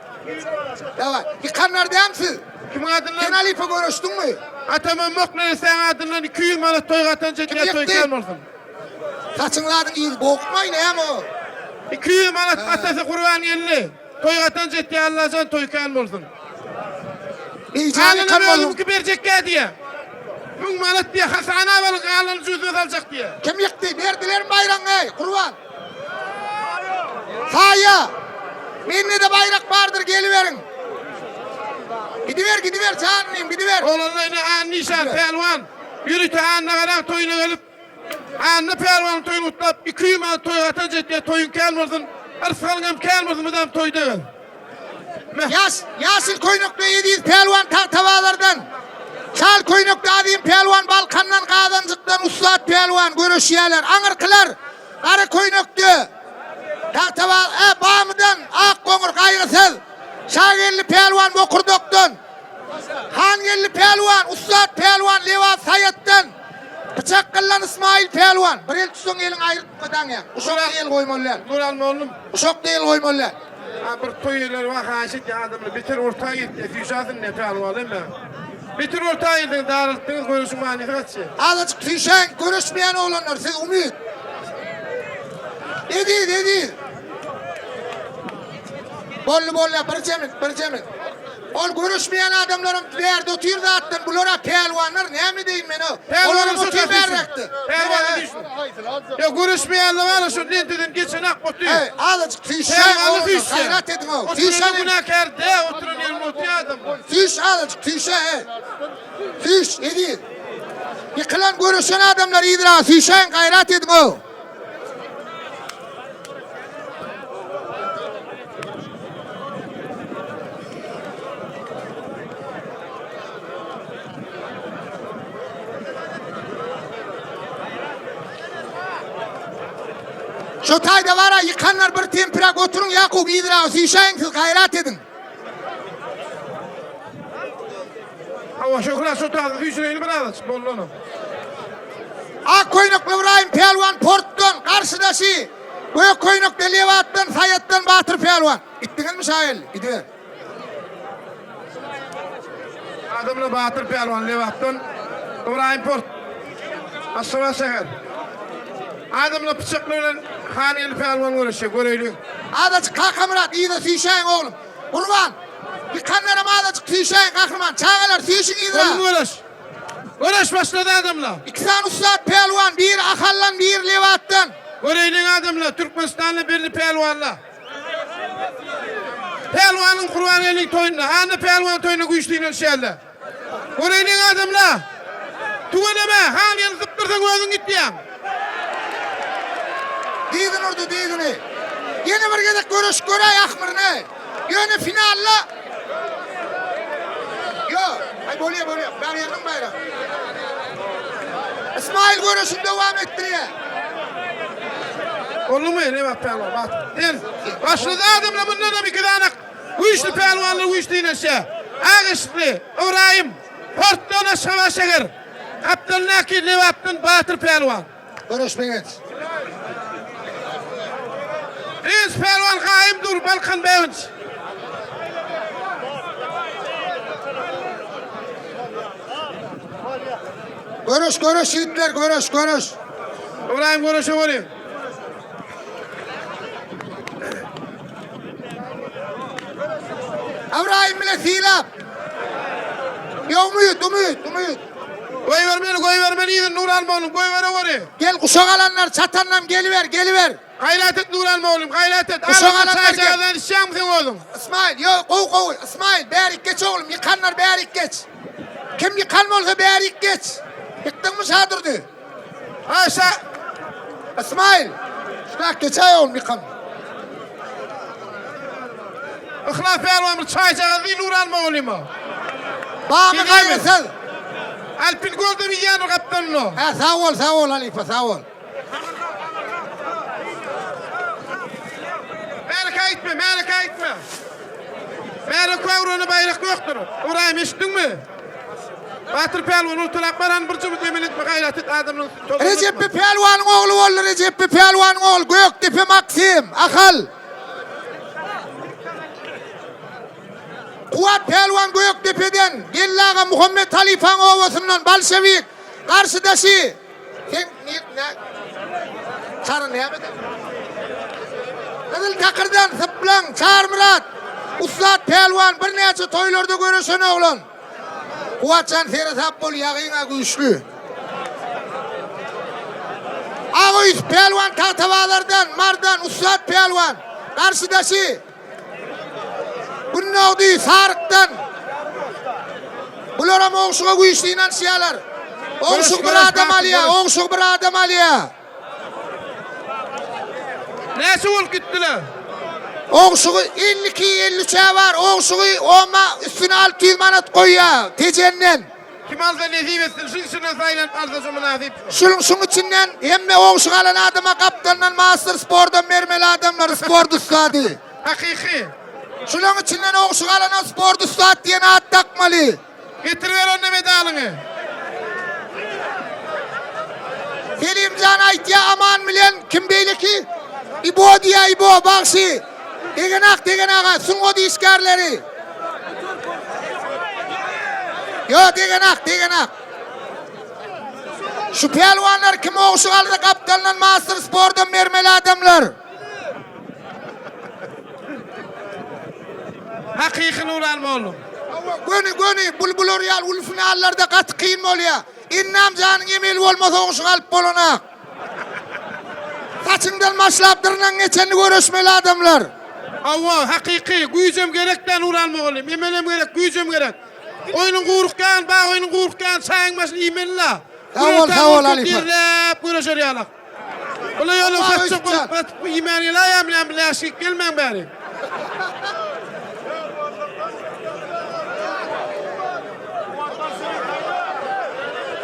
Daway. Ýykanlar dämi siz? Kimiň Sen adyndan? halypa göreşdiňmi? Atamam mok neressäň adyndan 200 manat toý gatanç Kim etýär, toý ýykdy? kän bolsun. Saçyň zadyň yzy bokmaý näme o? 200 manat atasy Gurbangeldi. Toý gatanç etýär Allajan toý kän bolsun. Eýjan Galyny ýykan bolsun. özüňki berjekkä diýýär. 1000 manat diýýär, Hasan abalyň galanyny jübüsine saljak diýýär. Kim ýykdy? Berdilermi baýragyňy eý, Gurban? Saýa! Mende-de baýrak bardyr, geliberiň. Gidiber, gidiber janynym, gidiber. Oglanlar ine Anna işan pälwan ýörite Anna garaň toýuna gelip Anna pälwanyň toýuny gutlap 200 manat toý gatanç etýär toýuň kän bolsun yrsgalyň hem kän bolsun mydam toýda gel. Meh. Ýaş, ýaşyl köýnekli Eziz pälwan Tagtabazardan, çal köýnekli Azim pälwan Balkandan, Gazanjykdan ussat pälwan göreşýärler. Aňyrkylar gara köýnekde Tagtabaz, ä, Bamydan Akgoňur Gaýgysyz, Şageldi pälwan Bokurdakdan, Hangeldi pälwan, ussat pälwan Lebap Saýatdan, Pyçak gyllan Ysmaýyl pälwan. Bir el tutsaň eliňi aýryp daňýaň. Uşakda el goýmaly däl. Nural mollum. Uşakda el goýmaly däl. Ha bir toý ýerleri bar haýyş etýän adamlar beter orta gitdi süýşäsin ne pälwan emme. Beter orta girdiňiz daraltdyňyz göreşiň manysy gaçdy. Azajyk süýşäň göreşmeýän oglanlar siz umyt. Eziz eziz. Boldy bolýa birje minut birje minut. Ol göreşmeýän adamlaram bärde otyr zatdan bulara pälwanlar näme deýin men o. Olaram otyr bärräkde. Pälwana düşün. Ýa göreşmeýänler bar şu lenteden geçen ak otyr. Hey, azajyk süýşäň Pälwany süýşýär. Gaýrat ediň o. Oturan Süýşäň. günäkär dä oturan ýerinde otyr adam. Süýş azajyk süýşä hey. Süýş eziz. Ýykylan göreşen adamlar yzyra süýşäň gaýrat ediň o. Şu taýda bara ýykanlar bir tempiräk oturyň Ýakup yzyraga süýşäýiň siz gaýrat ediň. Hawa Şöhrat şu taýda süýşüreýli bir azajyk boldy onuň. Ak köýnekli Ybraýym pälwan Portdan, garşydaşy Gök köýnekli Lebapdan Saýatdan Batyr pälwan. Gitdiňizmi Şageldi? Gidiber. Adamlar Batyr pälwan Lebapdan, Ybraýym Port, Aşgabat şäher. Adamlar pyçakly bilen Hangeldi pälwan göreşýär, göreýli. Azajyk Kakamyrat yza süýşäýiň oglum. Gurban, ýykanlaram azajyk süýşäýiň Gahryman. Çagalar süýşüň yza. Boldumy göreş? Göreş başlady adamlar. Iki sany ussat pälwan, biri Ahaldan, biri Lebapdan. Göreýliň adamlar, Türkmenistanda belli pälwanlar. Pälwanyň Gurbangeldiň toýunda, Anna pälwan toýunda güýçli ýygnanyşýarlar. Göreýliň adamlar. Tüweleme, Hangeldi sypdyrsaň özüň gitýäň. Dyzyny urdy, dyzyny. Ýene bir gezek göreşip göräý ahmyryny. Ýöne finalda Ýok, aý bolýa, bolýa. Barýanyň baýrak. Ismail göreşini dowam etdirýär. Boldumy? Lebap pälwan. Bak. Sen başlady adamlar bundan hem iki sany güýçli pälwanlar güýçli ýygnanyşýar. Ak eşikli Ybraýym Portdan Aşgabat şäher. Gapdalyndaky Lebapdan Batyr pälwan. Göreş Begenç. Begenç pälwan gaýym dur Balkan Begenç. Göreş göreş ýigitler göreş göreş. Ybraýym göreşe göreyim. Ybraýym bile Sylap. Ýa Umyt Umyt Umyt. Goýbermeli goýbermeli ýigit Nural mollum goýbere göri. Gel guşak alanlar çatanlam geliber geliber. Gaýrat et Nural mollum gaýrat et. Guşak alanlar gel. Çaý içýäňmi sen özüň? Ismail ýo gowy gowy Ismail bärik geç oglum ýykanlar bärik geç. Kim ýykan bolsa bärik geç. Ýykdyňmy Şadurdy? Ha şa Ismail şurak geçäý oglum ýykan. Yhlas pälwan bir çaýjagaz diý Nural mogallyma. Bamy gaýgysyz. Alpin gördüm iýýändir gapdalynda. Hä sag bol sag bol halypa sag bol. Märekä gitme, märekä gitme. Märekä urana baýrak ýokdur. Ybraýym eşitdiňmi? Batyr pälwan ortalap baran bir jübüt emel etme gaýrat et adamlaryň tozanyny Rejepbi pälwanyň ogly boldy Rejepbi pälwanyň ogly Gökdepe Maksim, Ahal. Kuwat pälwan Gökdepeden, Geldi aga Muhammet halypaň obasyndan, Bolşewik, garşydaşy. Sen nir nä Çary nämede? Gyzyl takyrdan syplaň Çarmyrat ussat pälwan birnäçe toýlarda göreşen oglan. Kuwatjan seresap bol ýagyň-a güýçli. Agöýüs pälwan Tagtabazardan, Mardan ussat pälwan. Garşydaşy Gündogdy Sarykdan. Bularam ogşuga güýçli ynanşýarlar. Ogşuk bir adam alýar, ogşuk bir adam alýar. Näçe bolup gitdiler? Ogşugy 52, 53-e bar. Ogşugy oma üstüne 600 manat goýýar Tejenden. Kim alsa nesip etsin, şuň içinden saýlanyp alsa şu mynasyp. Şuň şuň içinden hemme ogşuk alan adama gapdalyndan master spordan bermeli adamlar sport ussady. Hakyky. Şulaň içinden ogşuk alana sport ussat diýen at dakmaly. Getiriber onda medalyňy. Selimjan aýtýa Aman bilen kim beýleki? Ibo diýýä Ibo bagşy. Degenak degenaga sungat işgärleri. Ýo degenak degenak. Şu pälwanlar kim ogşuk alsa gapdalyndan master spordan bermeli adamlar. Hakyky Nurhan mollum. Hawa göni göni bul bular ýaly uly finallarda gaty kyn bolýa. Ennam janyň emeli bolmasa ogşuk alyp bolanak. Saçyňdan başlap dyrnagyňa çenli göreşmeli adamlar. Hawa hakyky güýjem gerekdä Nurhan mugallym emelem gerek güýjem gerek. Oýnuň gurukýan bag oýnuň gurukýan çaýyň başyny iýmeli-la. Sag bol sag bol halypa. Derläp göreşer ýalak. Bula ýola satjak bolup batyp iýmän gelaýam bilen biläşik gelmäň bäri.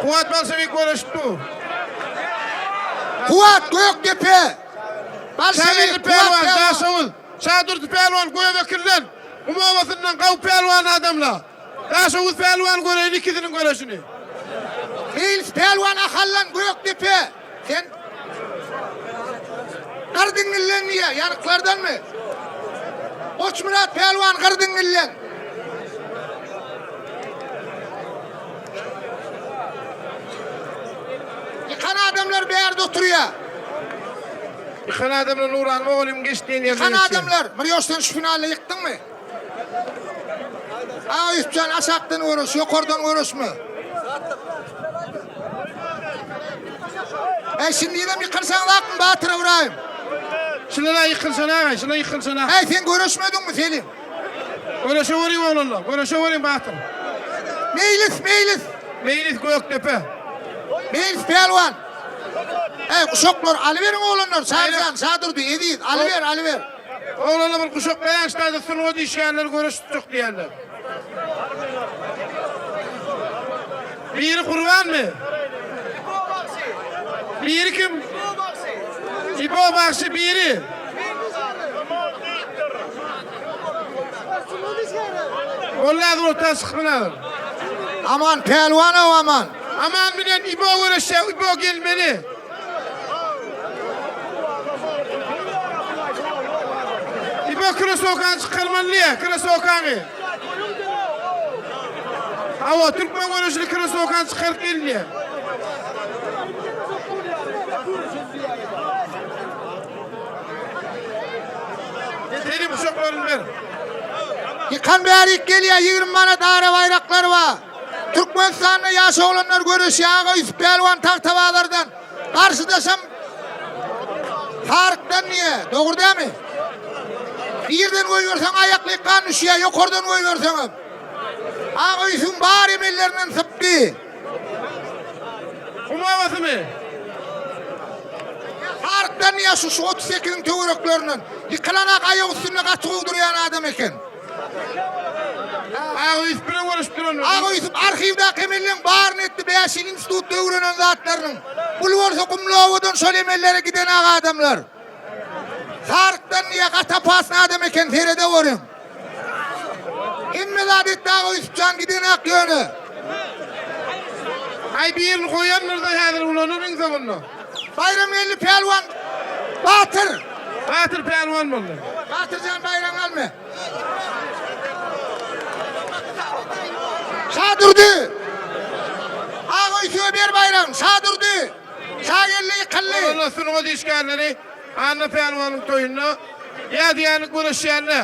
Kuwat bolşewik göreşip dur. Kuwat Gökdepe. Bolşewik Pälwan Daşoguz. Şadurdy Pälwan Göbekilden. Gum obasyndan Gaw Pälwan adamla. Daşoguz Pälwan göreýin ikisiniň göreşini. Meýlis Pälwan Ahaldan Gökdepe. Sen Gyrdyňňilden diýýär, ýanyklardanmy? Goçmyrat Pälwan Gyrdyňňilden. Ýykan adamlar bärde oturýar. Ýykan adamlar Nurhan mugallym geç diýen ýerine Ýykan geçýär. adamlar, Mirýoş sen şu finalda ýykdyňmy? A Ýusupjan aşakdan göreş, ýokardan göreşme. Äý şindizem ýykylsaňzakmy Batyr Ybraýym? Şulara ýykylsana agaý, şulara ýykylsana. Äý sen göreşmediňmi Selim? Göreşe görüň oglanlar, göreşe görüň Batyr. Meýlis, Meýlis. Meýlis Gökdepe. Meýlis pälwan. Äý guşaklar alyberiň oglanlar, Çaryjan, Şadurdy, Eziz, alyber, alyber. Oglanlar bir guşak beýän ştaýda sungat işgärleri göreş tutjak diýýärler. Biri Gurbanmy? Biri kim? İbo bagşy biri. Onlar orta çykmalar. Aman pälwanow aman. Aman bilen İbo göreşýär, İbo gelmeli. İbo krosowkany çykarmaly diýýär, krosowkany. Hawa, türkmen göreşini krosowkany çykaryp gel diýýär. Selim guşaklaryny ber. Ýykan bärik gelýär, 20 manat ara baýraklary bar. Türkmenistanda ýaş oglanlar göreşýär, Aga Ýusup pälwan Tagtabazardan. Garşydaşam Tarykdan diýýär, dogry dälmi? Birden goýberseň aýakly gan düşýär, ýokardan goýberseňem. Aga Ýusubyň bar emellerinden sypdy. Gum obasymy? Tarykdan diýýär, şu şu 38-iň töwereklerinden. Ýykylanak aýak üstünde gaty gowy durýan adam eken. Aga Ýusup bilen görüşüp duran. Aga Ýusup arhiwdaky emelleň baryny etdi, 5 ýyl institutda öwrenen zatlarynyň. Bul bolsa gumly obadan şol emellere giden aga adamlar. Sarykdan diýe gaty opasny adam eken serede görüň. Hemme zat etdi aga Ýusupjan gidenak ýöne. Aý birini goýandyr-da häzir ulanar iň soňunda. Baýramgeldi pälwan Batyr. Batyr pälwan boldy. Batyrjan baýragyňy alma. Şadurdy! Aga Ýusuba ber baýragyny, Şadurdy! Şageldi ýykyldy. Olar sungat işgärleri Anna pälwanyň toýunda ýadygärlik göreşýände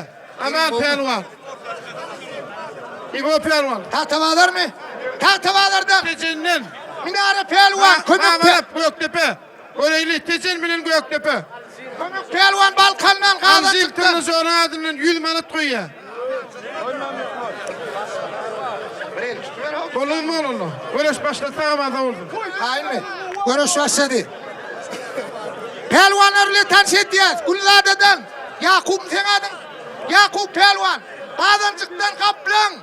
Aman pälwan. Ibo pälwan. Tagtabazarmy? Tagtabazardan. Tejenden. Minara pälwan, Kömek pälwan. Gökdepe. Göreýli Tejen bilen Gökdepe. Kömek pälwan Balkandan Gazanjykdan. Amjyk Tyrnyşowyň adyndan 100 manat goýýar. Bolduňyzmy oglanlar? Göreş başlady sag aman sag bolsun. Taýynmy? Göreş başlady. Pälwanlar bilen tanyş edýäs. Gülzadadan Ýakup seň adyň? Ýakup pälwan. Gazanjykdan Gaplaň.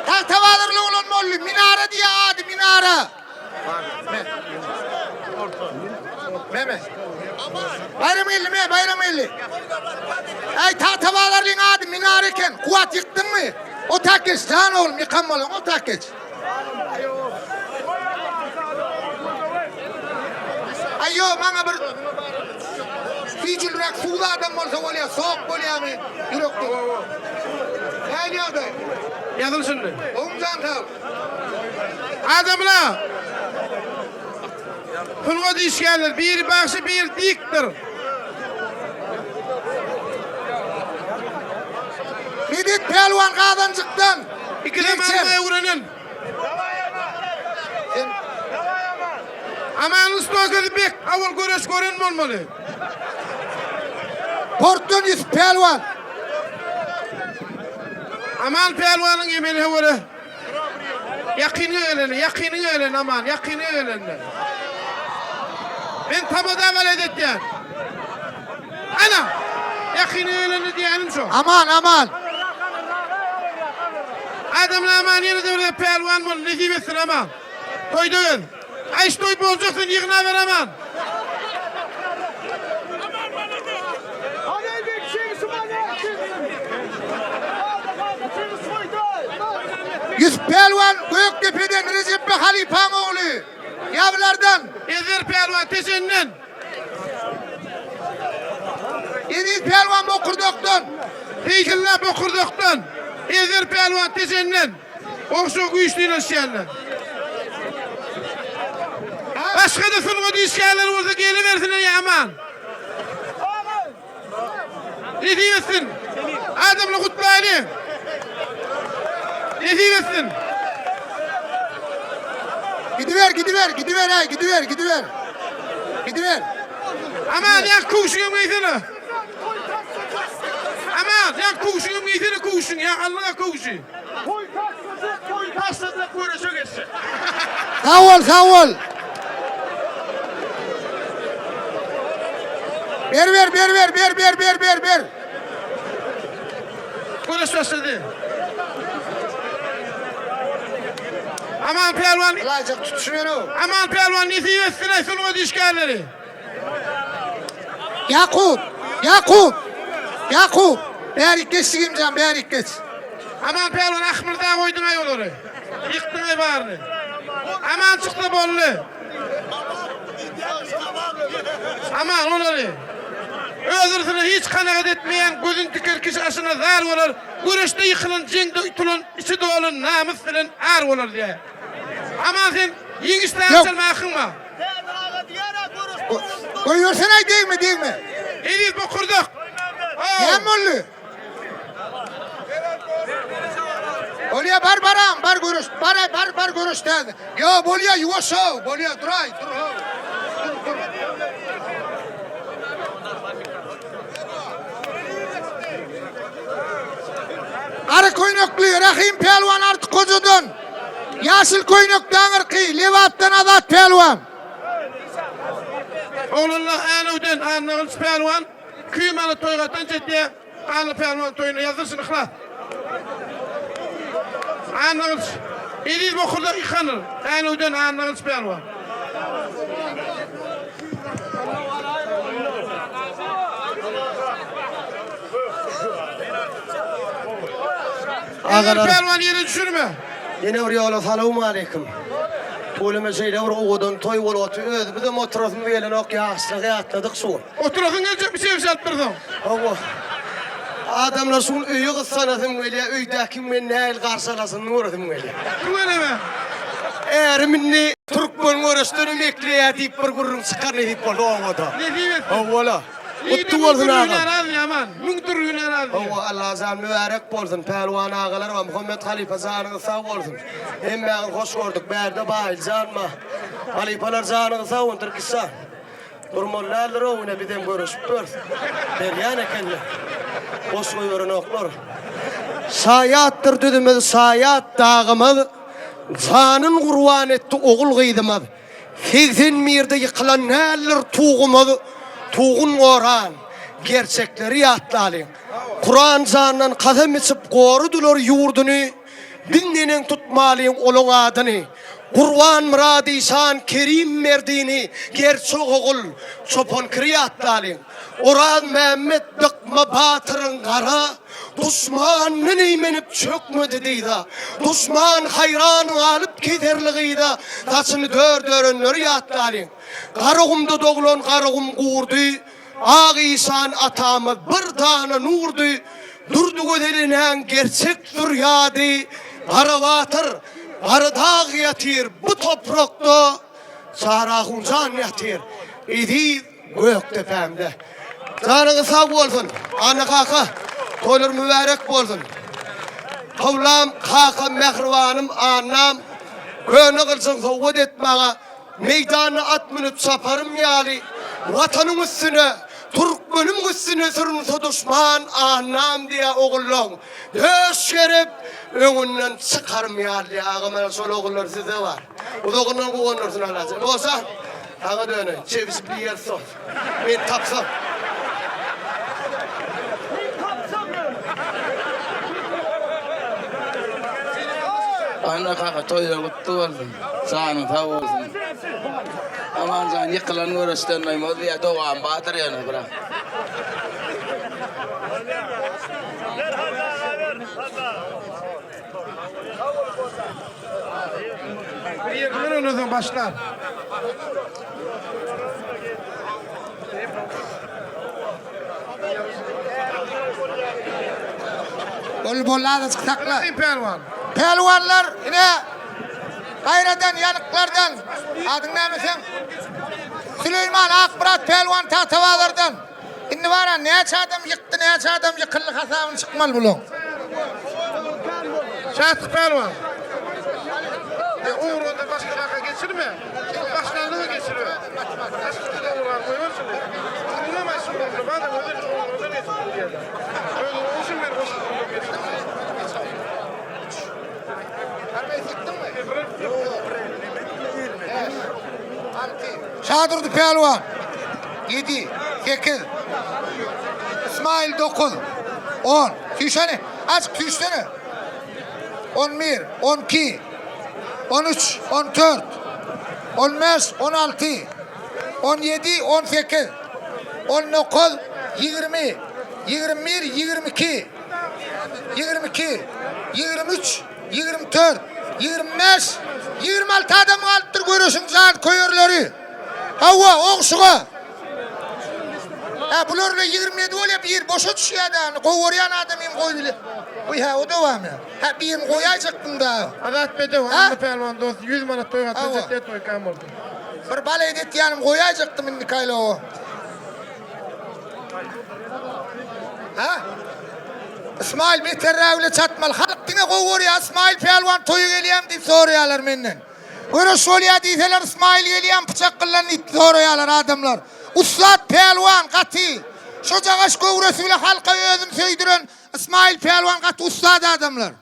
Tagtabazarly oglan boldy. Minara diýýär ady Minara. Meme. Bayram geldi me, bayram geldi. Ey Tagtabazarlyň ady Minara eken. Kuwat ýykdyňmy? O tak geç, jan oglum, ýykan bolan, o tak geç. Aý ýok, maňa bir süýjülräk suwly adam bolsa bolýar, sok bolýarmy ýürekde. Nähili ýagdaý? Ýazyl şindi. Gowumy jan sag? Adamlar! Sungat işgärleri biri bagşy, biri diktor. Medet pälwan Gazanjykdan. Ikisem alma öwrenen. Sen Amanyň stokasy bek, awal göreş gören bolmaly. Portdan Ýusup pälwan. Aman pälwanyň emeli höwere. Ýakynyňa gelende, ýakynyňa gelende Aman, ýakynyňa gelende. Men tamada galet etýän. Ana! Ýakynyňa gelende diýýänim şo. Aman, aman. Adamlar Aman ýene-de bir gezek pälwan bol, nesip etsin Aman. Toýda gel. Aý şu toý boljak sen ýygnaber Aman. Ýusup pälwan Gökdepeden Rejepbe halypaň ogly. Ýabylardan. Ezer pälwan Tejenden. Eziz pälwan Bokurdakdan. Seýdylla Bokurdakdan. Ezer pälwan Tejenden. Ogşa güýçli ýylaşýarlar. Başga-da sungat işgärleri bolsa gelibersinler ýa aman. Nesip etsin. Adamlar gutlaýly. Nesip etsin. Gidiber, gidiber, gidiber, aý, gidiber, gidiber. Gidiber. Aman ýa köwşüňem geýsene. Aman ýa köwşüňem geýsene köwşüň ýa alnyňa köwşi. Toý taşlajak, toý taşlajak göreşe geçjek. Sag bol, sag bol. Ber, ber, ber, ber, ber, ber, ber, ber, ber. Göreş başlady. Aman pälwan. Ylaýjak tutuşybero. Aman pälwan nesip etsin-aý sungat işgärleri. Ýakup! Ýakup! Ýakup! Bärik geç jigimjan, bärik geç. Aman pälwan ahmyrda goýduň-aý olary. Ýykdyň-aý baryny. Aman çyksa boldy. Aman olary. Öz yrsuna hiç kanagat etmeýän gözüni diker kişi aşyna zar bolar. Göreşde ýykylan, jeňde utulan, içi dolan namys bilen ar bolar diýýär. Aman sen ýeňiş zat çalma akyňma. Goýbersene degme degme. Eziz bokurdak. Näme boldy? Bolýa bar baram bar görüş bar bar bar görüş däl. Ýo bolýa ýuwaş how bolýa duraý dur how. Dur dur. Gara köýnekli Rahym pälwan Artyk hojadan. Ýaşyl köýnekli aňyrky Lebapdan Azat pälwan. Oglanlar Änewden Annagylyç pälwan Küýmala toý gatanç etýär. Anna pälwan toýuna ýazdyrsyn yhlas. Annagylyç Eziz bokurdak ýykanyr. Änewden Annagylyç pälwan. Eziz pälwan ýere düşürme. Ýene bir ýola salowmaleýkim. Tüweleme şeýle bir owadan toý bolup otyr. Özümizem oturasymyz gelenok ýaşlygy ýatladyk şu gün. Oturasyň geljekmi çebşi alyp dursaň. Hawa. Adamlar şu gün öýe gyssanasym gelýär. Öýdäki meni nähili garşylasyny göresim gelýär. Tüweleme. Ärim indi türkmen göreşdenem ekleýär diýip bir gürrüň çykar nesip bolsa obada. Nesip etsin. Hawa-la. Gutly bolsun agam. Müň dürli hünär az ýaman. Müň dürli hünär az. Hawa Allajan mübärek bolsun Pälwan agalar we Muhammet halypa janyňyz sag bolsun. Hemmäňizi hoş gördük. Bärde Baýyljan bar. Halypalar janyňyz sag bolsun Tirkişjan. Durmaly däldir o güne bizem görüşüp ýörüs. Berýän ekenler. Boş goýberenoklar. Şaýatdyr düzümiz, şaýat dagymyz. Janyn gurban etdi ogul-gyzymyz. 80 birde ýykylan däldir tugumyz, Tugun goran gerçekleri ýatlalyň. Kuran jandan kasam içip goradylar ýurduny, Biz neneň tutmalyň olaň adyny. Gurbanmyrat işan Kerim Merdini, Gerçek ogul Çopan kiri ýatlalyň. Orazmämmet Dykma batyryň gara Duşmandan eýmenip çökmedi dyza. Duşman haýran galyp keserli gyza, Saçyny dör-dörenleri ýatlalyň. Garagumda doglan Garagum gurdy, Ak işan atamyz bir dana nurdy, Durdygözel enäň gerçek zürýady, Garabatyr, Garadag ýatyr bu toprakda, Çarahunjan ýatyr eziz Gökdepämde. Janyňyz sag bolsun, Anna kaka, toýlar mübärek bolsun. Towlam kakam mähribanym Annam, köne gylyjyň sowgat et maňa, Meýdanda at münüp çaparym ýaly, Watanyň üstüne, türkmeniň üstüne sürünse duşman, Annam diýýär ogullaň, döş gerip, öňünden çykarym ýaly diýýär. Agam ana şol ogullar sizde bar. Uzagyndan guwandyrsyn Allajan. Bolsa, saňa döneýin, çebişip iýeris sos. Men tapsam. Anna kaka toýlar gutly bolsun. Janyň sag bolsun. Amanjan ýykylan göreşden doýmaz diýýä dowam bardyr ýöne bira. Bir ýerinden oýnasaň başlar. Bol bol azajyk sakla. Pälwan. Pälwanlar ine gaýradan ýanyklardan adyň näme seň? Süleýman Akmyrat pälwan Tagtabazardan. Indi bara näçe adam ýykdy, näçe adam ýykyldy hasabyny çykmaly bulaň. Şatlyk pälwan. E, ugrunda başga baka geçirme. Başlandygy geçirme. Başga ugra goýber şunu. Ugruna başga ugruna bada özü ugruna geçir. Özüň uçun ber goşup geçir. Şadurdy pälwan. 7, 8, İsmail 9, 10. Süýşeni. Açyk süýşsene. 11, 12, 13, 14, 15, 16, 17, 18, 19, 20, 21, 22, 22, 23, 24, 25, 26 adam galypdyr göreşiň jan köýerleri. Hawa, ogşuga. Hä, bular bile 27 bolýar, bir boşa düşýär da, gowurýan adam hem goý bile. Oý, hä, o dowam ýa. Hä, birini goýaýjakdym da. Azat bedew, Ha? Anna pälwan dost 100 manat toý Hawa. gatnaşyp toý kam boldy. Bir bal edit ýanym goýaýjakdym indi kaýlawa. Ha? Ismail beterrägi bile çatmaly. Halk diňe gowy görýär. Ismail pälwan toýa gelýärmi diýip soraýarlar menden. Göreş bolýar diýseler Ismail gelýärmi pyçak gyllan diýip soraýarlar adamlar. Ussat pälwan gaty. Şojagaş göwresi bile halka özüni söýdüren Ismail pälwan gaty ussat adamlar.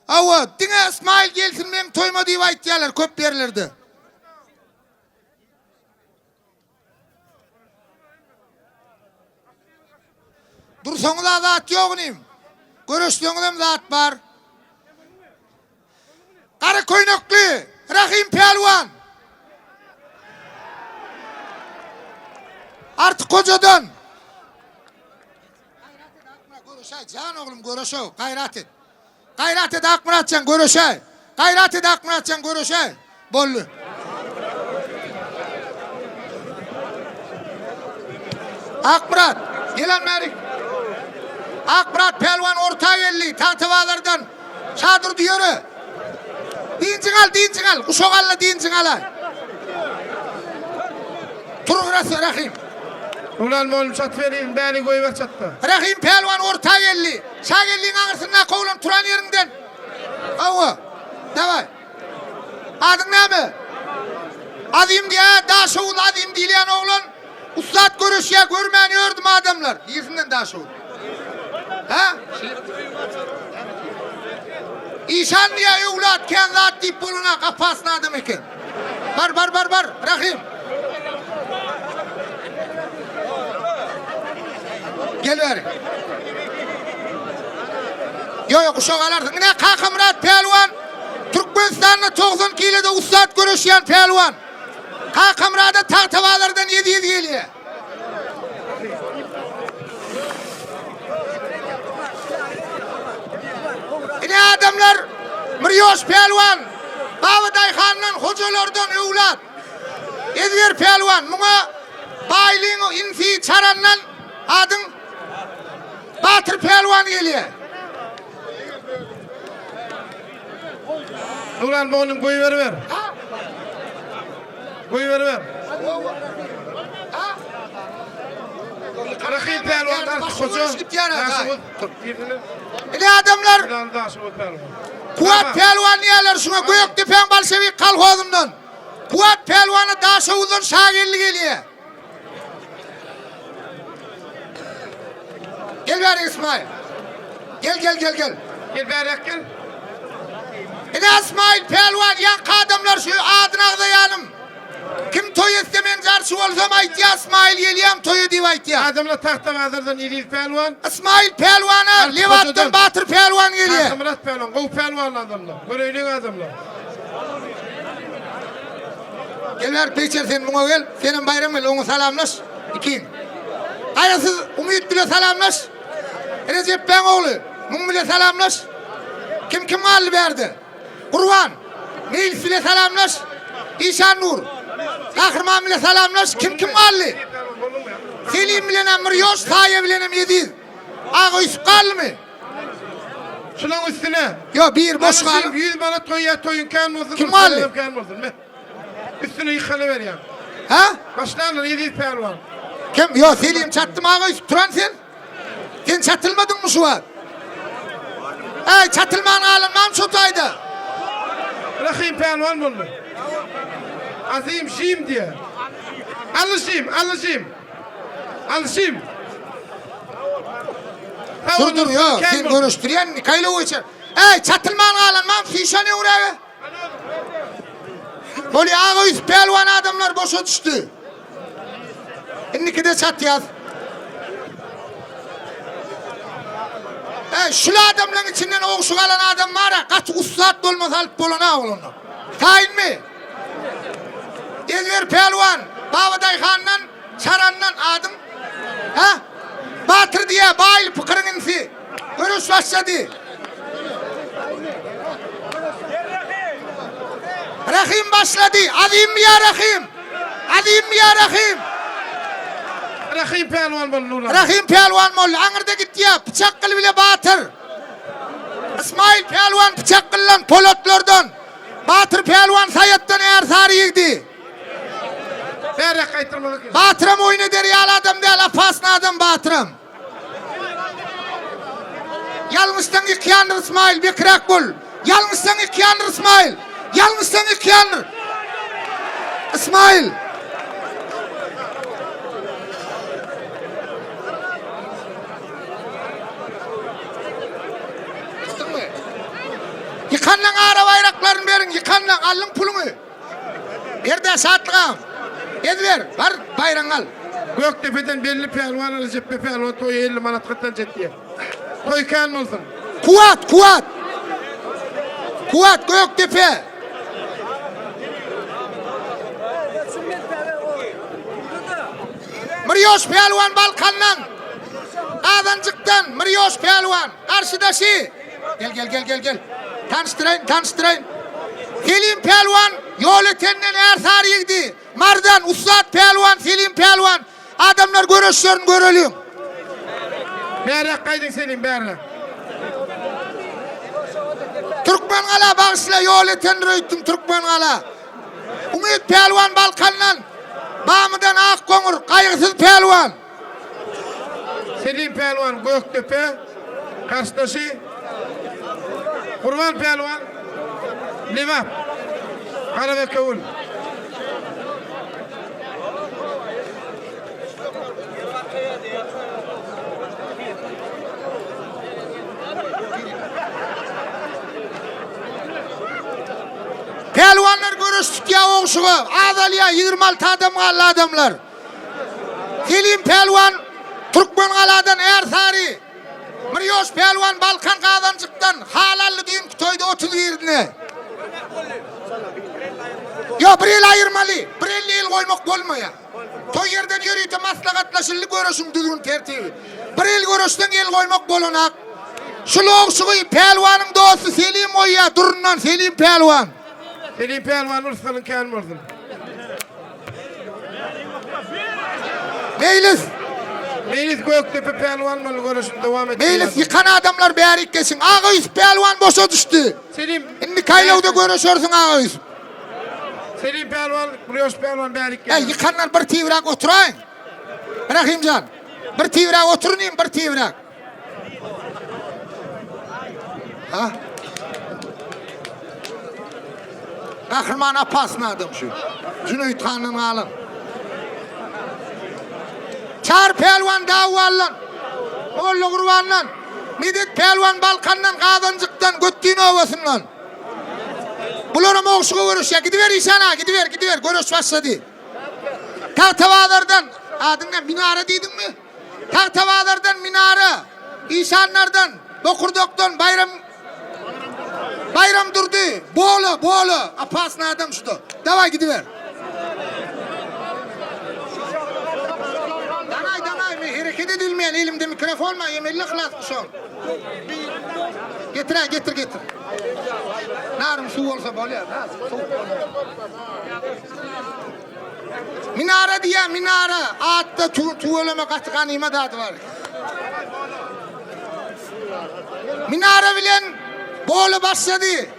Hawa, diňe Ismail gelsin meň toýuma diýip aýtýarlar köp ýerlerde. Dursaňyz-a zat ýok inim. Göreşseňizem zat bar. Gara köýnekli Rahym pälwan. Artyk hojadan. Göreşäý, jan oglum göreşew, gaýrat et. Gaýrat et Akmyratjan göreşäý. Gaýrat et Akmyratjan göreşäý. Boldy. Akmyrat, gelen bärik. Akmyrat pälwan orta geldi. Tagtabazardan. Şadurdy ýöre. Dynjyň al, dynjyň al. Guşak al-da dynjyň alaý. Tur Rahym. Ulan molum çat bereyim, bäri goýber çatda. Rahym pälwan orta geldi. Şageldiň aňyrsyndaky oglan turan ýeriňden. Hawa. Daway. Adyň näme? Azim diýä, Daşoguz Azim diýilýän oglan ussat göreşýär, görmän ýördüm adamlar. Niresinden Daşoguz? Ha? Işan diýýär, öwlat kän zat diýip bolanok, opasny adam eken. Bar, bar, bar, bar, Rahym. Gel bäri. Ýok, ýok, uşak alarsyň. Ine Kakamyrat pälwan, Türkmenistanda 90 kilode ussat göreşýän pälwan. Kakamyrada Tagtabazardan Eziz gelýär. Ine adamlar, Mirýoş pälwan, Baba daýhandan, hojalardan öwlat. Ezber pälwan, muňa Baýlyň insi Çarandan adyň Batyr pälwan gelýär. Nurhan mugallym goýberiber. Goýberiber. Rahym pälwan Artyk hoja. Ine adamlar Kuwat pälwan diýýärler şuňa Gökdepäň bolşewik kolhozyndan. Kuwat pälwana Daşoguzdan Şageldi gelýär. Gel bäri Ismail. Gel gel gel gel. Gel bäräk gel. Ine Ismail pälwan ýaňky adamlar şu adyny agzaýanym. Kim toý etse men jarçy bolsam aýtýa Ismail gelýäm toýa diýip aýtýa. Adamlar Tagtabazardan Eziz pälwan. Ismail pälwana Lebapdan Batyr pälwan gelýä. Taşmyrat pälwan gowy pälwanly adamlar. Göreýliň adamlar. Gel bäri Peýçer sen muňa gel. Senem Baýram gel oňa salamlaş. Ikiň. Gaýgysyz Umyt bile salamlaş. Rejepbäň ogly muň bile salamlaş. Kim kim galdy bärde? Gurban Meýlis bile salamlaş. Işan Nur Gahryman bile salamlaş. Kim kim galdy? Selim bilenem bir ýoş, Saýa bilenem Eziz. Aga Ýusup galdymy? Şulaň üstüne. Ýok, bir boş galyp. 100 manat goýýar, toýuň kän bolsun. Kim galdy? Kän bolsun. Me. Üstüne ýykana berýär. Ha? Başlanlar Eziz pälwan. Kim? Ýok, Selim çatdym aga Ýusup turan sen. Sen çatylmadyňmy şu wagt? Äý, çatylman galan mam şu taýda. Rahym pälwan boldy. Azim şim diýe. Alyşym, alyşym. Alyşym. Dur dur ýok, sen görüşdirýän Mikaýlowiçe. Äý, çatylman galan mam süýşen öwräge. Bolýa aga Ýusup pälwan adamlar boşa düşdi. Indikide çatýas. Äý, şul adamlaryň içinden ogşuk alan adam bar-a, gaty ussat bolmasa alyp bolana oglanlar. Taýynmy? Ezber pälwan, Babadaýhandan, Çarandan adyň? Hä? Batyr diýýä, Baýly pykyryň inisi. Göreş başlady. Rahym başlady. Azimmi ýa Rahym? Azimmi ýa Rahym? Rahym pälwan boldy Nurlan. Rahym pälwan boldy. Aňyrda gitýä. Pyçak gyl bile Batyr. Ysmaýyl pälwan pyçak gyldan, polatlardan. Batyr pälwan saýatdan ärsary ýigdi. Bäräk gaýtyrmaly eken. Batyram oýun eder ýaly adam däl, opasny adam Batyram. Ýalňyşsaň ýykýandyr Ysmaýyl, bekiräk bol. Ýalňyşsaň ýykýandyr Ysmaýyl. Ýalňyşsaň ýykýandyr. Ysmaýyl. Çykdyňmy? Ýykanlaň ara baýraklaryny beriň, ýykanlaň, aldyň puluňy. Ber-dä Şatlygam. Ezber, bar, baýragyňy al. Gökdepeden belli pälwan Rejepbe pälwan toýa 50 manat gatnaş etýär. Toý kän bolsun. Kuwat, Kuwat. Kuwat Gökdepe. Mirýoş pälwan Balkandan. Gazanjykdan Mirýoş pälwan garşydaşy. Gel gel gel gel gel. Tanyşdyraýyn, tanyşdyraýyn. Selim pälwan Ýolötenden Ärsary ýigdi. Mardan ussat pälwan Selim pälwan. Adamlar göreşlerini göreliň. Bäräk gaýdyň Selim bäräk. Türkmengala bagyşla Ýolötendir öýtdüm Türkmengala. Umyt pälwan Balkandan. Bamydan Akgoňur, Gaýgysyz pälwan. Selim pälwan Gökdepe, garşydaşy Gurban pälwan Lebap, Garabekewül. göreş tutýar ogşuga. Azalýar 26 adam galdy adamlar. Selim pälwan Türkmengaladan Ärsary. Mirýoş pälwan Balkan Gazanjykdan halally düýnki toýda 31-ine. Ýok, bir el aýyrmaly. Bir elde el goýmak bolmaýar. Toý ýerden ýörite maslahatlaşyldy göreşiň düzgün tertibi. Bir el göreşden el goýmak bolanak. Şu logşugy pälwanyň dosty Selim goýýar durundan Selim pälwan. Selim pälwan rysgalyň kän bolsun. Meýlis. Meýlis Gökdepe pälwan boldy göreşini dowam etdirýär. Meýlis ýykan adamlar bärik geçiň. Aga Ýusup pälwan boşa düşdi. Selim. Indiki aýlawda göreşersiň Aga Ýusup. Selim pälwan, Gurýoş pälwan bärik gel. Äý, ýykanlar bir tiwräk oturaýyň. Rahymjan, bir tiwräk oturyň, bir tiwräk. Ha? Gahryman apasny adam şu. Jüneýit handan galan. Çar pälwan Dawwaldan, Molla Gurbandan, Medet pälwan Balkandan, Gazanjykdan, Götdin obasyndan. Bularam ogşuga göreşýär. Gidiber işan aga, gidiber, gidiber. Göreş başlady. Tagtabazardan, adyň näme? Minara diýdiňmi? Tagtabazardan Minara, Işanlardan, Bokurdakdan Baýram Baýram Durdy, Bola, Bola, opasny adam şu-da. Dawaý gidiber. Danaý, danaý, men hereket edilmeýän, elimde mikrofon bar, emeli yhlas bu şoň. Getir-ä, getir, getir. Naryň suw bolsa bolýar, sowuk bolýar. Minara diýýär, minara. Atda tüweleme gaty ganymat ady bar. Minara bilen bola başlady.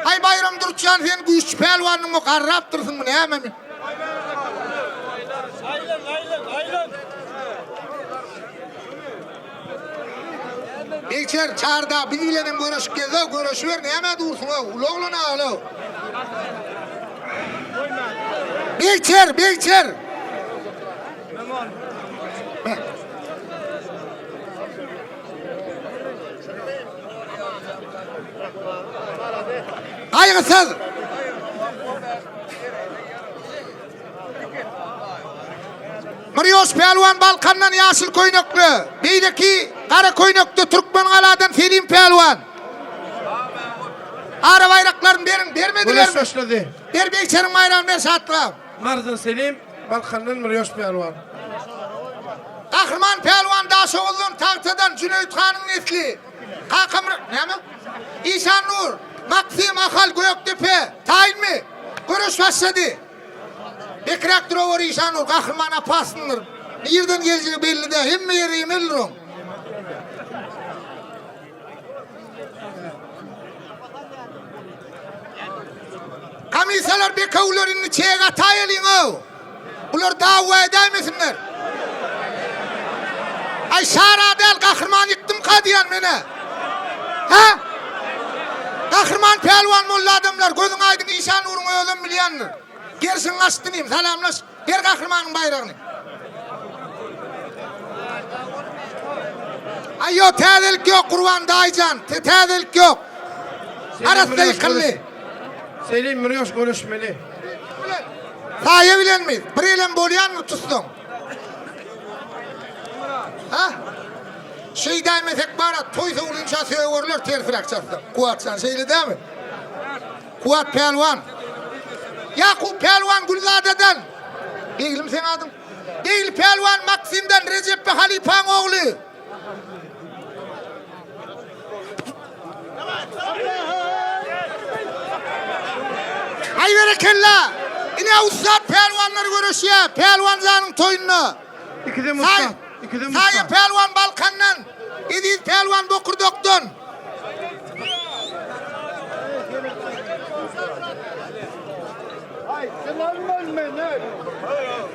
Haý Baýram Durçjan sen güýçli pälwanyňmy garrapdyrsyňmy nämemi? Begçer, Çarda biz bilenem göreşip gezde, göreşiber, nämä dursuň-ow, uly oglan agla. Begçer, Begçer! Gaýgysyz! Mirýoş pälwan Balkandan ýaşyl köýnekli, beýleki gara köýnekde Türkmengaladan Selim pälwan. Ara baýraklaryny beriň, bermedilermi? Göreş başlady. Ber Begçeriň baýragyny ber Şatlyga. Marydan Selim, Balkandan Mirýoş pälwan. Gahryman pälwan Daşoguzdan, Tagtadan, Jüneýit hanyň nesli. Kakamyrat, näme? Işannur, Maksim, Ahal, Gökdepe, taýynmy? Göreş başlady. Bekräk duraweri Işannur, gahryman apasyndyr. Nirden geljegi belli däl, hemme ýere emeldir oň. Komissiýalar bekewler indi çek ataýalyň-ow. Bular dawa edäýmesinler. Aý Şara däl gahryman ýykdymka diýýän menä. Hä? Gahryman pälwan boldy adamlar gözüň aýdyň Işan Nuruň özem bilýändir. Gerşiň gaçdy inim salamlaş ber gahrymanyň baýragyny. Aý ýok täzelik ýok Gurban daýyjan täzelik ýok. Arassa ýykyldy. Selim Mürýoş göreşmeli. Saýa bilenmi? Bir elem bolýanmy tutsaň? Ha? Şeýdäýmesek bara toý sowulynça sögerler tersiräk çatsaň. Kuwatjan şeýle dämi? Kuwat pälwan. Ýakup pälwan Gülzadadan. Beglim seň adyň. Begli pälwan Maksimden Rejepbe halypaň ogly. Aý berekella! Ine ussat pälwanlar göreşýär. Pälwan janyň toýunda. Ikidem ussat. Ikidem ussat. Saýa pälwan Balkandan, Eziz pälwan Bokurdakdan.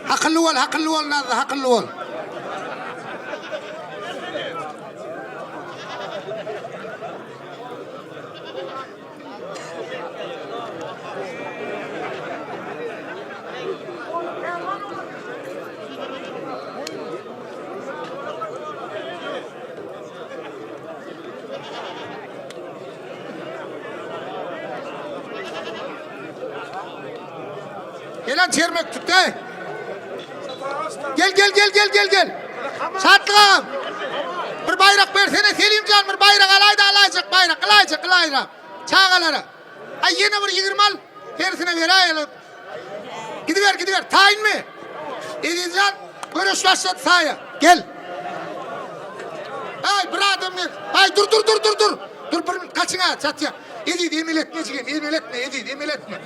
Hakylly bol, hakylly bol Nazly, hakylly bol. Gelen çermek tut ey. Gel gel gel gel gel gel. Şatlyk agam. Bir bayrak bersene Selimcan bir bayrak alayda alaycak bayrak alaycak alayda. Çagalara. Ay yine bir 20 al. Hersine vereyelim. Gidiver gidiver. Tayin mi? Ezizcan görüş başladı sahaya. Gel. Ay bir adam gel. Ay dur dur dur dur dur. Dur bir kaçın ha çatıya. Eziz emel etme jigim, emel etme Eziz, emel etme.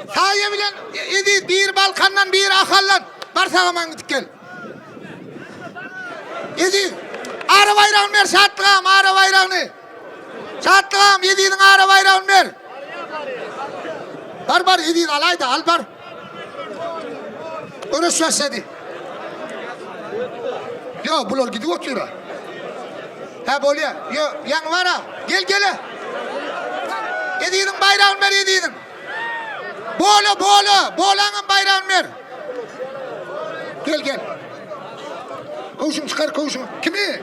Saýa bilen Eziz bir Balkandan bir Ahaldan. Bar sagaman gidip gel. Eziz ara baýragyny ber Şatlygam ara baýragyny. Şatlygam Eziziň ara baýragyny ber. Bar bar Eziz alaýda al bar. Göreş başlady. Yo bular gidip otyr. Ha bolýa. Yo ýaňy bara. Gel gele. Eziziň baýragyny ber Eziziň. Bola bola. Bolaňam baýragyny ber. Gel gel. Köwşüň çykar köwşüň. Kimi?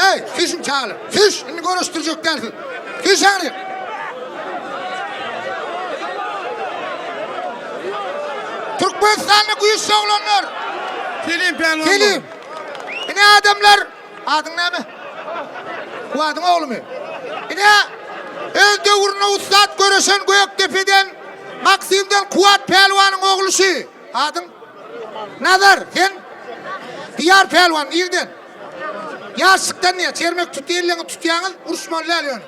Ey, süýşüň çagalar. Süýş, indi göreşdirjek dälsiz. Süýş aňryk. Türkmenistanda güýçli oglanlar. Selim pälwan. Selim. Ine adamlar, adyň näme? Kuwadyň oglumy? Ine öz döwründe ussat göreşen Gökdepeden Maksimden Kuwat pälwanyň ogly şu. Adyň? Nazar, sen? Diýar pälwan, nirden? Ýaşlykdan diýýär, çermek tut elleňi tutýaňyz, uruşmaly däl ýöne.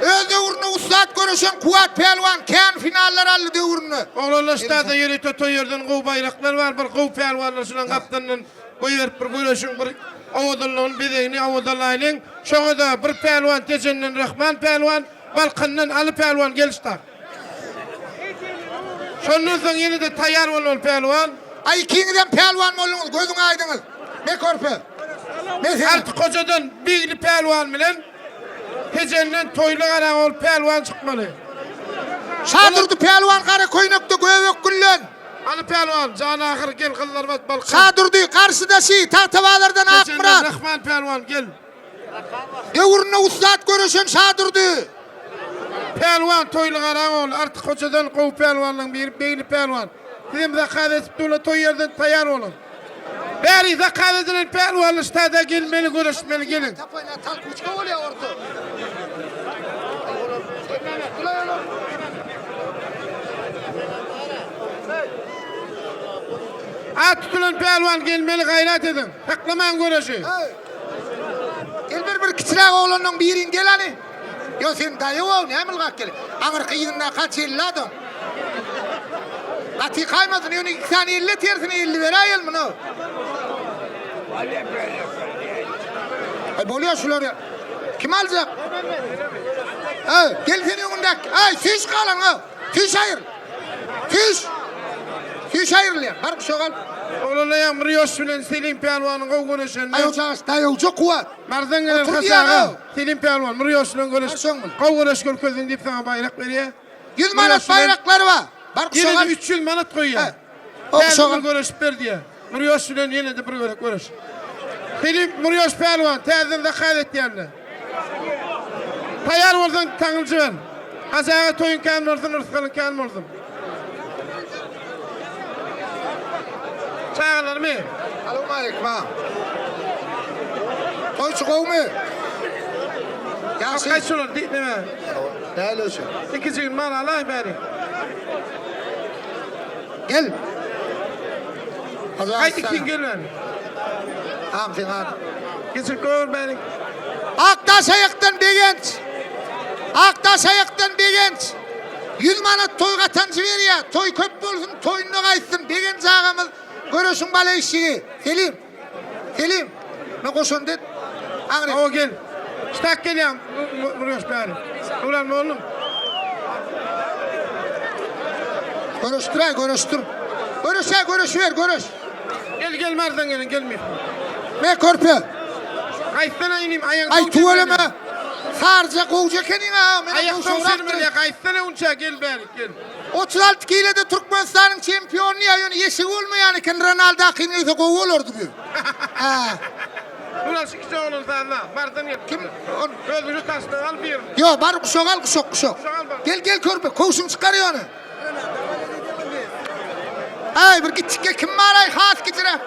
Öz döwründe ussat göreşen Kuwat pälwan kän finallar aldy döwründe. Oglanlar ştada ýörite toý ýerden gowy baýraklar bar bir gowy pälwanlar şulaň gapdalyndan goýberip bir göreşiň bir owadanlygyny bezegini owadanlaýlyň şoňada bir pälwan Tejenden Rahman pälwan Balkandan Aly pälwan gelişda. Şondan soň ýene-de taýýar bolmaly pälwan. Aý ikiňizem pälwan bolduňyz gözüň aýdyňyz. Me körpe. Me sen. Artyk hojadan Begli pälwan bilen Tejenden Toýly Garagol pälwan çykmaly. Şadurdy pälwan gara köýnekde göbek güllen. Aly pälwan jan ahyr gel Gyzlarbat Balkan. Şadurdy garşydaşy Tagtabazardan Tejenden Akmyrat. Rahman pälwan gel. Döwründe ussat göreşen Şadurdy. Pälwan Toýly Garaogly Artyk hojadan gowy pälwanlaryň biri Begli pälwan. Sizem zakaz edip durla toý ýerden taýýar boluň. Bäri zakaz edilen pälwanlar ştada gelmeli göreşmeli geliň. Talkuçka bolýar orta. At tutulan pälwan gelmeli gaýrat ediň. Saklamaň göreşi. Gel bir bir kiçiräk oglanlaň birin gel hany. Ýo sen daýaw-ow näme ylgap gel. Aňyrky yzyndaka jelladam. Gaty kaýmasyn ýöne iki sany elle tersine elli beräýeli muny. Aý bolýa şular ýa. Kim aljak? Äý, gel sen öňündäki. Äý, süýş galan ha. Süýş aýyr. Süýş. Süýş aýrylýar. Bar guşak al. Oglanlar ýagmyr ýoş bilen Selim pälwanyň gowy göreşenini. Aý o çagaş daýawja kuwwat. Mardan gelen Otur Haç diýýän aga, o. Selim pälwan, Murýoş bilen göreş. Bar şoň bilen. Gowy göreş görkezdiň diýip saňa baýrak berýär. 100 manat Murýoş bilen baýraklary bar. Bar guşak al. Ýene-de 300 manat goýýar. He. O Täze guşak bir al. göreşip ber diýýär. Murýoş bilen ýene-de bir gezek göreş. Selim Murýoş pälwan, täzeden zakaz etýärler. Taýýar bolsaň taňyljy ber. Haç aga toýuň kän bolsun, rysgalyň kän bolsun. Çagalarymy? Salowmaleýkim aga. Toýçy gowumy? Ýagşy. Kaç şolar diýip neme? Näle şu? Ikijigini mal alaý bäri. Gel. Haýdy kim gel bäri. Am sen adyň. Geçirip goýber bäri. Akdaş aýakdan Begenç. Akdaş aýakdan Begenç. 100 manat toý gatanjy berýär. Toý köp bolsun, toýunda gaýtsyn. Begenç agamyz göreşiň bala işigi. Selim. Selim. Men goşandy et. Aňry. Hawa gel. Ştak gelýän Murgaş bäri. Ulan oglum. Göreşdir aý, göreşdir. Göreş aý, göreşiber, göreş. Gel gel mardan gelin gel myhman. Me körpe. Gaýtsana inim aýaň. Aý tüweleme. Sarja gowja ekeniň ha. Men Aýak döwşirmeli gaýtsana unça gel bäri gel. 36 kilede Türkmenistanyň çempiony ýa ýöne eşigi bolmaýan eken Ronaldo akyň giyse gowy bolardy bu. Ha. Ulan şu kiçi oglan sazla. Mardan gel. Kim? Özüňi taşla al bir. Ýo bar guşak al guşak guşak. Guşak al bar. Gel gel körpe kowşuň çykar ýöne. Aý bir kiçikge kim bar aý has kiçiräk.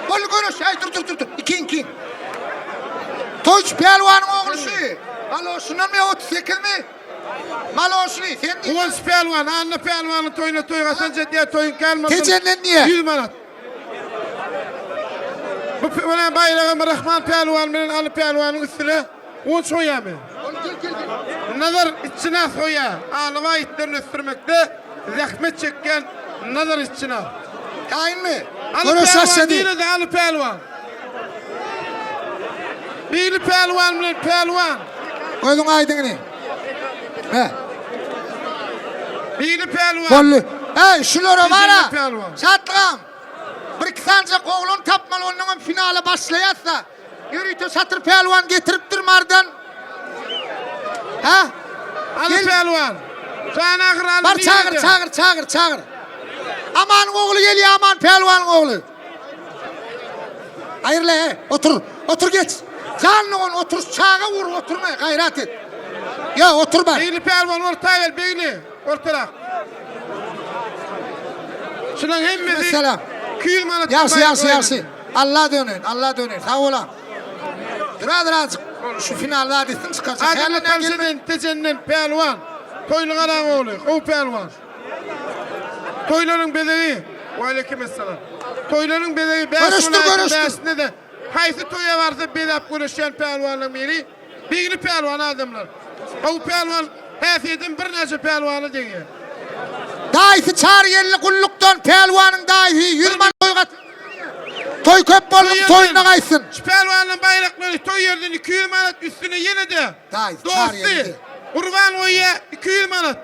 Boldy göreş. Aý dur dur dur dur. Ikiň ikiň. Toýçy pälwanyň ogly şu. Galoşyndan mi 38 mi? Galoşyny sen diý. Guwanç pälwan, Anna pälwanyň toýuna toý gatanç edýär, toýuň kän bolsun. Tejenden diýe. 100 manat. Bu bilen baýragam Rahman pälwan bilen Aly pälwanyň üstüne guwanç goýýarmy? Nazar itçinas goýýar. Alabaý itlerini ösdürmekde zähmet çekýän Nazar itçinas. Taýynmy? Aly Göreş pälwan başlady. nirede Aly pälwan? Bili pälwan bilen pälwan. Gözüň aýdyň ini. He. Bili pälwan. Boldy. Eý, şulara bara. Pälwan. Şatlygam. Bir iki sanjak oglan tapmaly ondan hem finala başlaýarsa. Ýörite Şatyr pälwan getiripdir Mardan. Ha? Aly Gel. pälwan. Jan ahyr Aly Bar çagyr, nirede? çagyr, çagyr, çagyr. Amanyň ogly gelýär, Aman pälwanyň ogly. Aýryl he, otur, otur geç. Janly on otur, çaga vur, oturma, gaýrat et. Ýa otur bar. Begli pälwan orta gel, Begli. Ortarak. Şunuň hemmesi Selam. 200 manat. Ýagşy, ýagşy, ýagşy. Allah döneýin, Allah döneýin. Sag bolan. Dur az azajyk. Şu finalda adetsin çykarjak. Adamlar Häli tanış gelme. eden Tejenden pälwan. Toýly garaň ogly, gowy pälwan. Toýlaryň bezegi. Waleýkim esselam. Toýlaryň bezegi 5 Görüşdir, welaýatyň görüşdir. bäşinde de haýsy toýa barsa bezäp görüşýän pälwanlaryň biri Begli pälwan adamlar. Gowy pälwan häsiýetem birnäçe pälwana degýär. Daýysy Çarygeldi gullukdan pälwanyň daýysy 100 manat toý gat Toý köp bolsun toýunda gaýtsyn. Şu pälwanyň baýraklary toý ýerden 200 manat üstüne ýene-de Daýysy dosty Çarygeldi. Gurban goýýar 200 manat.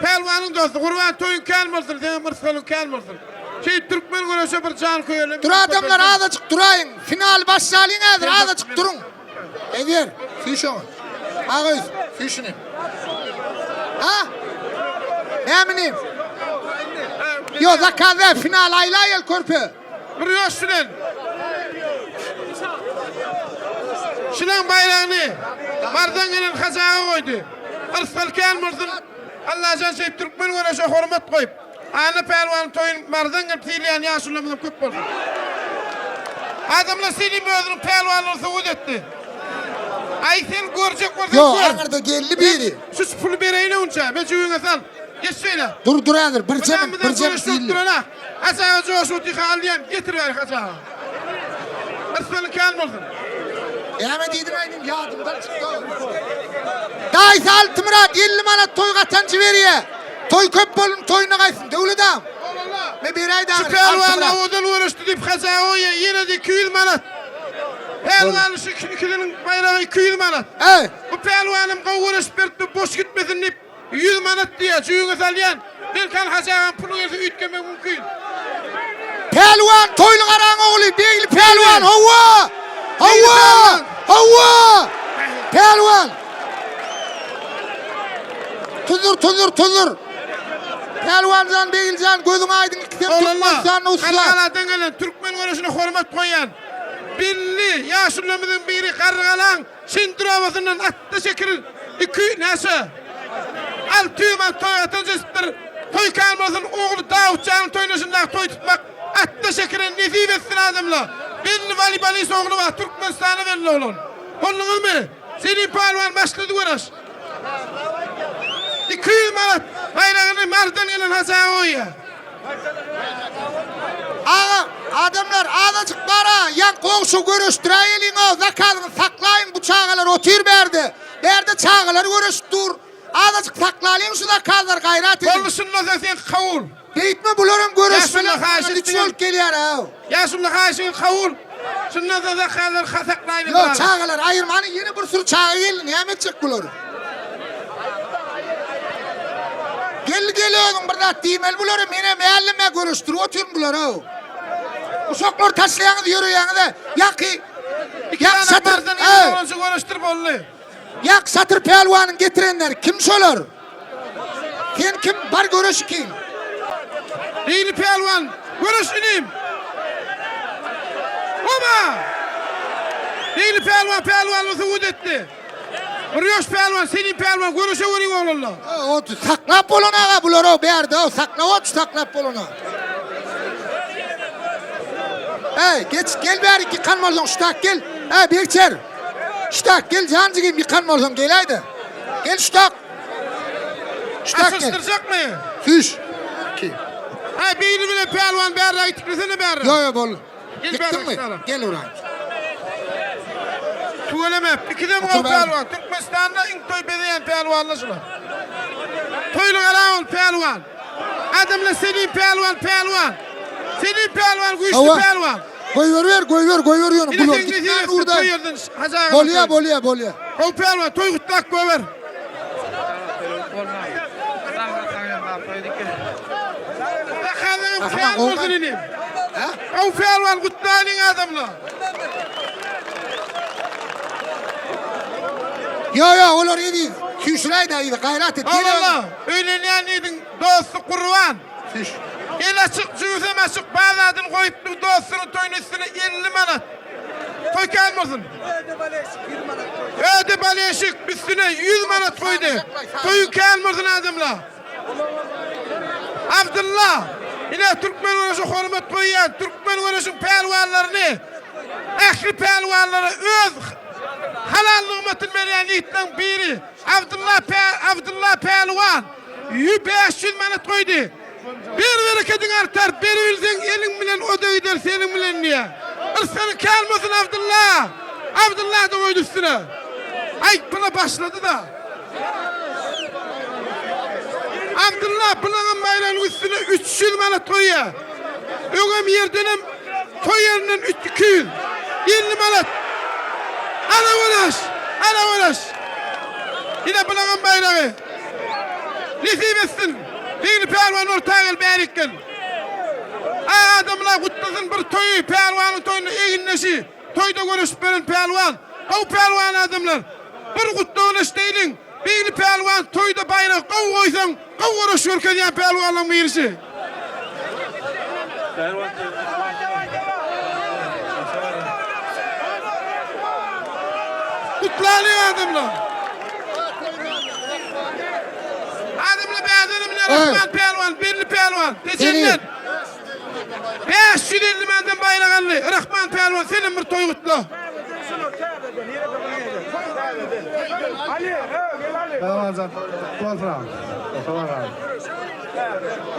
Pälwanyň dosty Gurban toýuň kän bolsun seňem yrsgalyň kän bolsun. Şeýdip türkmen göreşe bir jan köýerler. Dur adamlar azajyk duraýyň. Final başlalyň häzir azajyk duruň. Eger, süýş oňa. Agaý, süýşüni. Ha? Näme inim? Yo, zakaz ver, final aýla gel körpe. Bir ýoş bilen. Şunuň baýragyny Mardan gelen Hajy aga goýdy. Yrsgal kän bolsun. Allajan şeýdip türkmen göreşe hormat goýup, Anna pälwanyň toýuny Mardan gelip sylaýan ýaşulularymyzam köp bolsun. Adamlar Selim özüniň pälwanlygyny subut etdi. Aý sen görjek bolsaň Ýok, gör. aňyrda geldi biri. Şu puly bereýin onça, men jübüňe sal. Geç şeýle. Dur dur häzir, bir jemin, bir jemin sildi. Hajy aga joşup otyr, alýan, getir bäri Hajy aga. Yrsgalyň kän bolsun. Näme diýdiň aýdyň ýadymdan çykdy. Daýysy Altymyrat 50 manat toý gatanjy berýä. Toý köp bolun toýuna gaýtsyn Döwlet agam. Me beräý dagy. Şu pälwan owadan göreşdi diýip Hajy aga goýýa ýene-de 200 manat. Pälwanyň şu ikisiniň baýragy 200 manat. Eý. Bu pälwanym gowy göreşip beripdi boş gitmesin diýip 100 manat diýýär, jübüňe salýan. Belki hany Hajy agaň puly gelse üýtgemegi mümkin. Pälwan Toýly Garaň ogly Begli pälwan hawa! Hawa! Hawa! Pälwan! Tuzur tuzur tuzur. Pälwanjan Begiljan gözüň aýdyň ikisem Türkmenistanda ussat. Garrygaladan gelen türkmen göreşine hormat goýýan belli ýaşulularymyzyň biri Garrygalaň Şendir obasyndan atda şekil iki näçe? 600 manat toý atan jesipdir. Toý kän bolsun, ogly Dawutjanyň toýuna şundak toý tutmak atda şekile nesip etsin adamlar. Belli wolibolist ogly bar, Türkmenistana belli oglan. Bolduňyzmy? Selim pälwan başlady göreş. 200 manat baýragyny Marydan gelen Hajy aga goýýar. Aga, adamlar azajyk bara, ýaň goňşy göreşdiräýeliň-ow, zakazyňyzy saklaýyň, bu çagalar otyr bärde. Bärde çagalar göreşip dur. Azajyk saklalyň şu zakazlary gaýrat ediň. Boldy şundan soň seňki kabul. Beýtme bularam göreşmeli Ýaşuly haýyş üç etdiňiz. bolup gelýär-ow. Ýaşuly haýyşyňy kabul. Şundan soň zakazlary saklaýyn. Ýok, çagalar aýyrmany ýene bir sürü çaga geldi, näme etjek bulary? Gel gel özüň bir zat diýmeli bulara, menem äleme göreşdirip otyryn bulara. Uşaklary taşlaýaňyz ýöreýäňiz-ä. Ýaky Ýak şatyr, Eý! Göreşdir boldy. Ýak şatyr pälwanyň getirenleri kim şolar? Sen kim? Bar göreş kim? Begli pälwan, göreş inim. Oba! Begli pälwan pälwanlygy subut etdi. Bir ýoş pälwan, Selim pälwan göreşe görüň oglanlar. O saklap bolan aga bular o bärde o saklap ot saklap bolana. Hey geç gel bäri ýykan bolsaň şutak gel. Hey Bekçer. Şutak gel janjygym ýykan bolsaň geläýde. Gel şutak. Şutak gel. Asyşdyrjakmy? Süş. Ki. Hey beýli bile pälwan bärräk itiklesene bärräk. Yo yo bol. Gel Gitdiňmi? bärräk Gel uraý. Tüweleme, ikidem gowy Otur bärde. pälwan. Türkmenistanda iň toý bezeýän pälwanlar şular. Toýly gara ol pälwan. Adamlar Selim pälwan, pälwan. Selim pälwan güýçli Hawa. pälwan. Goýber ber, goýber, goýber ýöne Ine bular seň gitmän nesip etsin urda. toý ýerden Hajy aga. Bolýa, bolýa, bolýa. Gowy pälwan, toý gutlap goýber. Sakallyňam kän bolsun inim. Gowy pälwan gutlaýlyň adamlar. Ýo ýo olar eziz. Süýşüräýdä yzy gaýrat et. Oglanlar, öýlenýän ýigidiň dosty Gurban. Süýş. El açyk, jübüsem açyk, bar zadyny goýupdyr dostunyň toýunyň üstüne 50 manat. Toý kän bolsun. Öde baleşik üstüne 100 manat goýdy. Toýy kän bolsun adamlar. Abdylla, ine türkmen göreşi hormat goýýan türkmen göreşiň pälwanlaryny, ähli pälwanlara öz halal nygmatyny berýän ýigitleriň biri Abdylla Abdylla pälwan 500 manat goýdy. Ber berekediň artar, beribilseň eliň bilen o-da gider seniň bilen diýýär. Yrsgalyň kän bolsun Abdylla! Abdylla-da goýdy üstüne. Aýt bula başlady-da. Abdylla bulaňam baýragynyň üstüne 300 manat goýýar. Öňem ýerdenem toý ýerinden 250 manat. Ala göreş! Ala göreş! Ine bulaňam baýragy. Nesip etsin. Begli pälwan orta gel bärik gel. Aý adamlar gutlasyn bir toýy pälwanyň toýunda egindeşi toýda göreşip beren pälwan. Gowy pälwan adamlar. Bir gutlagyny eşdeýliň. Begli pälwan toýda baýrak gowy goýsaň gowy göreş görkezýän pälwanlaryň birisi. Gutlalyň adamlar. Adamlar bäzenim bilen Rahman pälwan, Belli pälwan, Tejenden. 550 mandan baýrak aldy. Rahman pälwan senem bir toý gutla.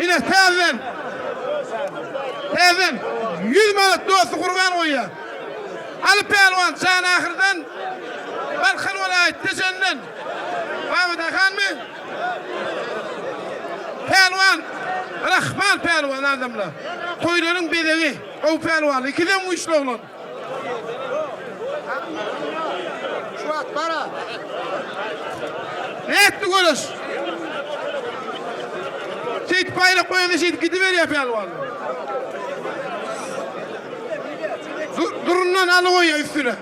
Ine täzeden. Täzeden 100 manat dosty gurban goýýar. Aly pälwan jan ahyrdan Balkan welaýat Tejenden. Baba Daýhanmy? Pälwan Rahman pälwan adamlar. Toýlaryň bezegi. Gowy pälwan. Ikidem güýçli oglan. Şu wagt bara. Nätdi göreş? Şeýdip baýrak goýanda şeýdip gidiberýär pälwan. Durundan aly goýýar üstüne.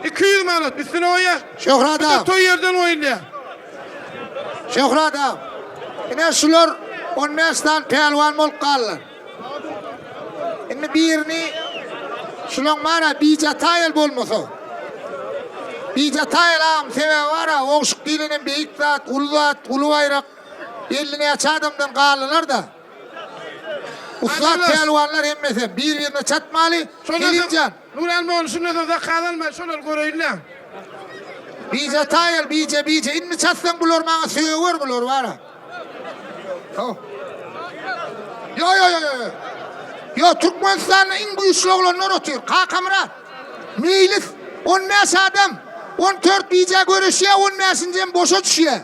200 manat üstüne goýýar. Şöhrat Bu da aga. toý ýerden goýulýar. Şöhrat aga. Ine şular 15 sany pälwan bolup galdylar. Indi birini şulaň bara Bijataýel bolmasa. Bijataýel agam sebäbi bara ogşuk diýlenem beýik zat, uly zat, uly baýrak. Belli näçe adamdan galdylar-da. Ussat pälwanlar hemmesem bir-birine çatmaly. Selimjan. Nurhan molla şundan soň zakaz almaý şolary göreýinle. Bije taýal bije bije indi çatsaň bular maňa söger bular bara. Ho. Yo yo yo yo. Yo Türkmenistanda iň güýçli oglanlar otyr. Kakamyrat. Meýlis 15 adam 14 bije göreşýär 15-nji hem boşa düşýär.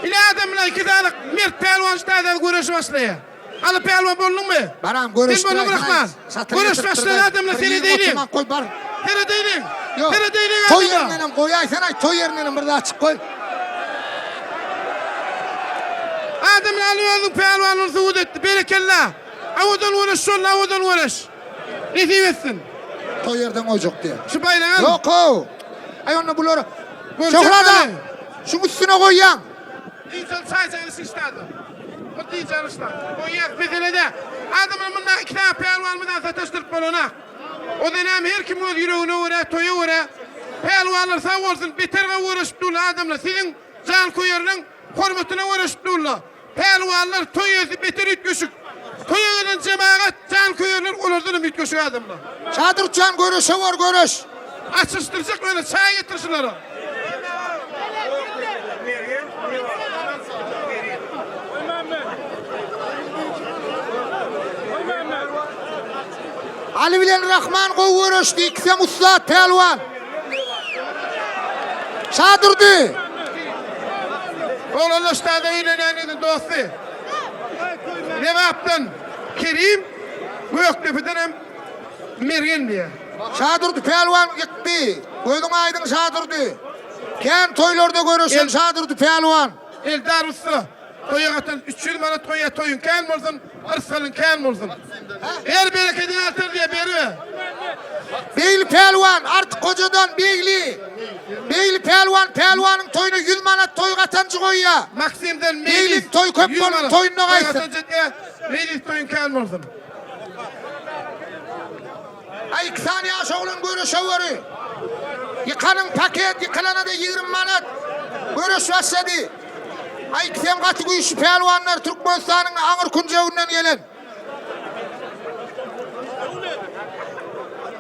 Ine adamlar iki sany mert pälwan şu taýda göreşe başlaýar. Aly pälwan bolduňmy? Baram göreş. Sen bolduň Rahman. Göreş başlaýar adamlar seredeýliň. Goý bar. Seredeýliň. Ýok. Seredeýliň Toý adamlar. ýerinden hem goýaýsana, toý ýerinden hem bir zat çyk goý. Adamlar Aly özüniň pälwanlygyny subut etdi. Berekella. Awadan göreş şol awadan göreş. Nesip etsin. Toý ýerden goýjak diýýär. Şu baýragy al. Ýok how. Aý onda bular Görjek Şöhrat aga, beni. şuň üstüne goýýaň. Dynç alyp çaý içeris işdäde. Bir dynç alyşda. Goýýas meselede. Adamlar munda iki sany pälwanymyzam sataşdyryp bolanak. O da näme her kim öz ýüregine görä, toýa görä. Pälwanlar sag bolsun, beter gowy göreşip durlar adamlar. Siziň janköýerleň hormatyna göreşip durlar. Pälwanlar toý eýesi beter üýtgeşik. Toýa gelen jemagat, janköýerler olardan hem üýtgeşik adamlar. Çadyrjan göreşe bor göreş. Açyşdyrjak ýöne çaý getir şulara. Ali bilen Rahman gowy göreşdi ikisem ussat pälwan. Şadurdy. Oglanlar ştada öýlenýän ýigdiň dosty. Lebapdan Kerim, Gökdepeden hem Mergen diýýär. Şadurdy pälwan ýykdy. Gözüň aýdyň Şadurdy. Kän toýlarda göreşen Şadurdy pälwan. Eldar ussa toýa gatan 300 manat goýýar toýuň kän bolsun, yrsgalyň kän bolsun. Ber berekediň artar diýýär beribe. Begli pälwan Artyk hojadan Begli. Begli pälwan pälwanyň toýuna 100 manat toý gatanjy goýýar. Maksimden Begli Meýlis toý köp 100 bolsun manat toýunda toý gaýtsyn. gatanjy etýär. Meýlis toýuň kän bolsun. Aý iki sany ýaş oglan göreşe göri. Ýykanyň paket ýykylana-da 20 manat. Göreş başlady. Aý ikisem gaty güýçli pälwanlar Türkmenistanyň aňyr künjeginden gelen.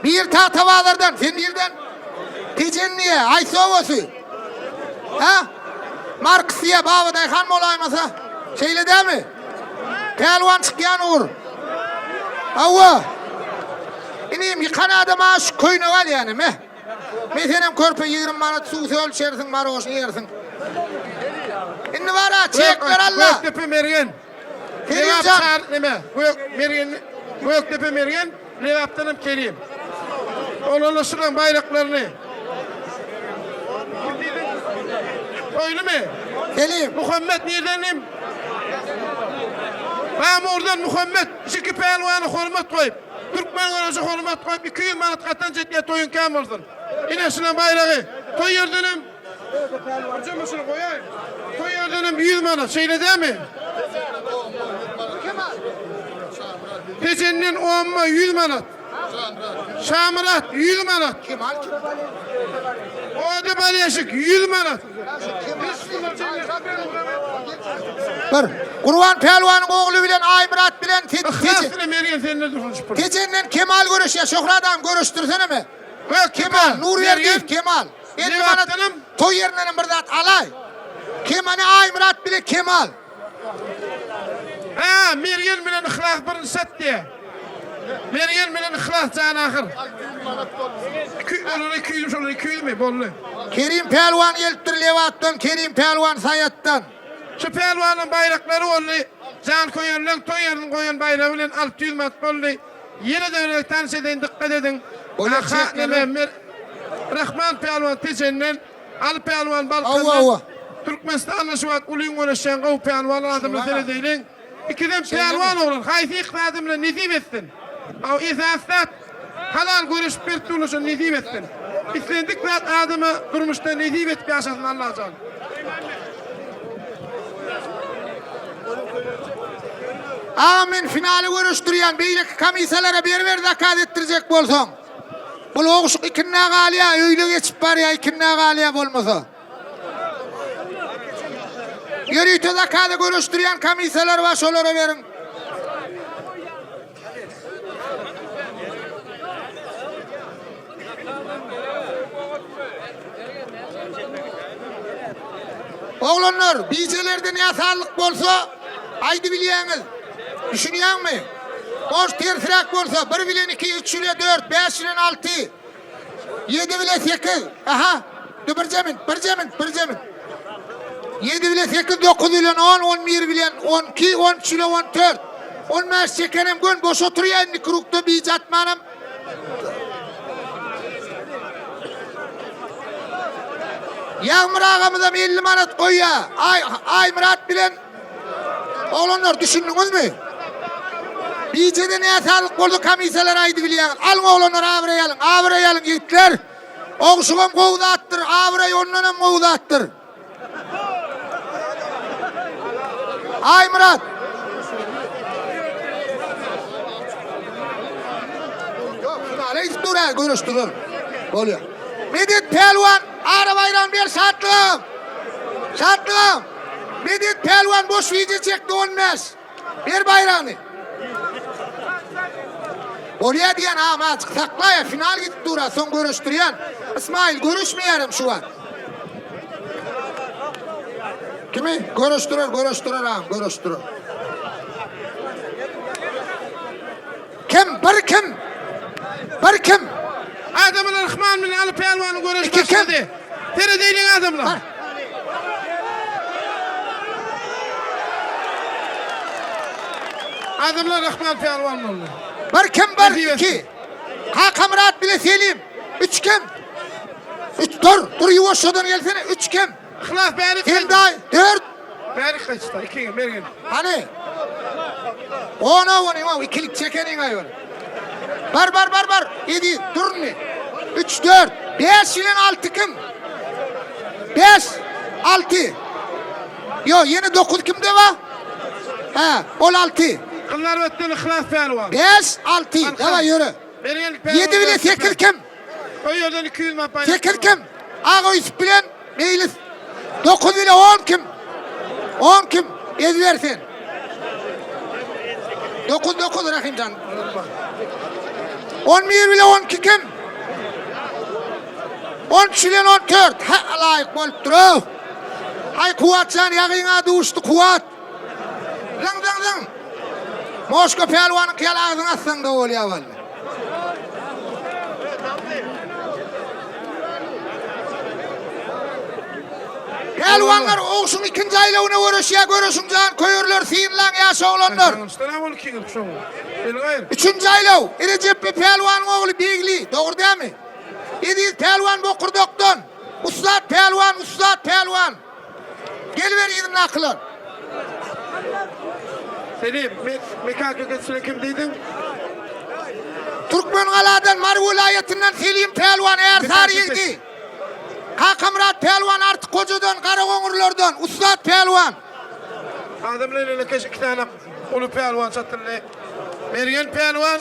Bir Tagtabazardan, sen nirden? Tejen diýe, haýsy obasy? Hä? Marks diýe, Babadaýhan bolaýmasa. Şeýle dälmi? Pälwan çykýan ugur. Hawa. Inim, ýykan adama şu köýnegi alýan, me. Me senem körpe 20 manat suw söl içersiň, maroşny ýersiň. Indi bara çekler alla. Gökdepe Mergen. Kerimjan. Lebap çar neme? Gök Mergen Gökdepe Mergen, Lebapdan hem Kerim. Oglanlar şulaň baýraklaryny. Toýlumy? Selim. Muhammet nirdenim? Bamurdan Muhammet iki pälwana hormat goýup, türkmen göreşe hormat goýup 200 manat gatanç etýär toýuň kän bolsun. Ine şulaň baýragy. Toý ýerdenem Hojam şuny goýaý. Toý ýerden hem 100 manat, şeýle dämi? Tejenden omma 100 manat. Şamyrat 100 manat. Oda Baleşik 100 manat. Bir. Gurban Pälwanyň ogly bilen Aýmyrat bilen Yhlas bilen Mergen sende dursun şu pul. Tejenden Kemal göreşýär. Şöhrat agam göreşdirseneme. Gök Kemal, Nurberdiýew Kemal. 50 manat toý ýerinden bir zat alaý. Kemany Aýmyrat bile Kemal. Ha, Mergen bilen Yhlas birinji sat diýýär. Mergen bilen Yhlas jan ahyr. Iki, olar 200, şolar 200 mi? Boldy. Kerim Pälwan gelipdir Lebapdan, Kerim Pälwan Saýatdan. Şu pälwanyň baýraklary boldy. Janköýerleň toý ýeriniň goýan baýragy bilen 600 manat boldy. Ýene-de bir gezek tanyş edeýin, dykgat ediň. Bolýar, Aha, neme, Mer Rahman pälwan Tejenden, Aly pälwan Hawa, Balkandan. hawa. Türkmenistanda şu wagt ulyň göreşýän gowy pälwan adamlar seredeýliň. Ikisem pälwan oglan, haýsy ýyksa adam bilen nesip etsin. Hawa, esasy zat halal göreşip berip durlar şony nesip etsin. Islendik zat adama durmuşda nesip edip ýaşasyn Allajan. Agam men finaly göreşdirýän beýleki komissiýalara beriber zakaz etdirjek bolsaň. Bul ogşuk ikindä galýa öýle geçip barýa ikindä galýa bolmasa. Ýörite zakaza göreşdirýän komissiýalar bar şolara beriň. Oglanlar, bijelerde näsazlyk bolsa, aýdybilýäňiz. Düşünýäňmi? Boş tersräk bolsa, bir bilen iki, üç bile dört, bäş bilen alty, ýedi bile sekiz. Aha, dur birje minut, birje minut, birje minut. Ýedi bile sekiz, dokuz bilen on, on bir bilen on iki, on üç bile on dört. On bäş çekenem gön boş oturýar indi krugda bije atmanam. Ýagmyr agamyzam 50 manat goýýar. Aý Aýmyrat bilen oglanlar düşündiňizmi? Bijede näsazlyk bolsa komissiýalar aýdy bilýäňiz. Alyň oglanlar abraý alyň, abraý alyň ýigitler. Ogşugam gowy zatdyr, abraý ondanam gowy zatdyr. Aýmyrat. Ýok, finala gidip dur, göreşdiler. Bolýar. Medet pälwan ara baýragyny ber Şatlygam. Şatlygam. Medet pälwan boş wideo çekdi 15. Ber baýragyny. Bolýa diýen agam azjyk saklaýa final gidip dura soň görüşdirýän. Ismail görüşmeýärem şu wagt. Kimi? Görüşdirer, görüşdirer agam, görüşdirer. Kim? Bir kim? Bir kim? Adamlar Rahman bilen Aly Pälwanyň göreşi İki kim? başlady. Seredeýliň adamlar. Bar. Adamlar Rahman Pälwan boldy. Bir kim bir Nesip iki. Kakamyrat bile Selim. Üç kim? Üç dur. Dur ýuwaşjadan gelsene. Üç kim? Yhlas bäri Sendaý dört. Bäri kaçdy. Iki mergen. Hany? Ona ony o ikilik çekeniň aý ony. Bar bar bar bar. Edi dur indi. 3 4 5 bilen 6 kim? 5 6 Yo ýene 9 kimde bar? He, ol 6. Gyzlar ötden Yhlas pälwan. 5 6 Dawa ýöre. Mergen pälwan. 7 bile 8 kim? O ýerden 200 manat baýrak. 8 kim? Aga Ýusup bilen Meýlis. 9 bile 10 kim? 10 kim? Ezber sen. 9 9 Rahimjan. 11 bile 12 kim? 13 bilen 14. Ha laýyk bolup dur. Hay Kuwatjan ýagyňa duşdy Kuwat. Zyň zyň zyň. Moşka pälwanyňky ýaly agzyňy açsaň-da bolýar walla. Pälwanlar ogşuň ikinji aýlawyna göreşýär. Göreşiň janköýerleri synlaň ýaş oglanlar. Üçünji aýlaw. Rejepbi pälwanyň ogly Begli. Dogry dälmi? Eziz pälwan bokurdakdan. Ussat pälwan, ussat pälwan. Geliber yzyndakylar. Selim, Mekan kökesine kim diýdiň? Türkmengaladan, Mary welaýatyndan Selim pälwan Ärsary ýigdi. Kakamyrat pälwan Artyk hojadan, Garagoňurlardan, ussat pälwan. Adam bilen elekeş iki sany uly pälwan çatyldy. Mergen pälwan,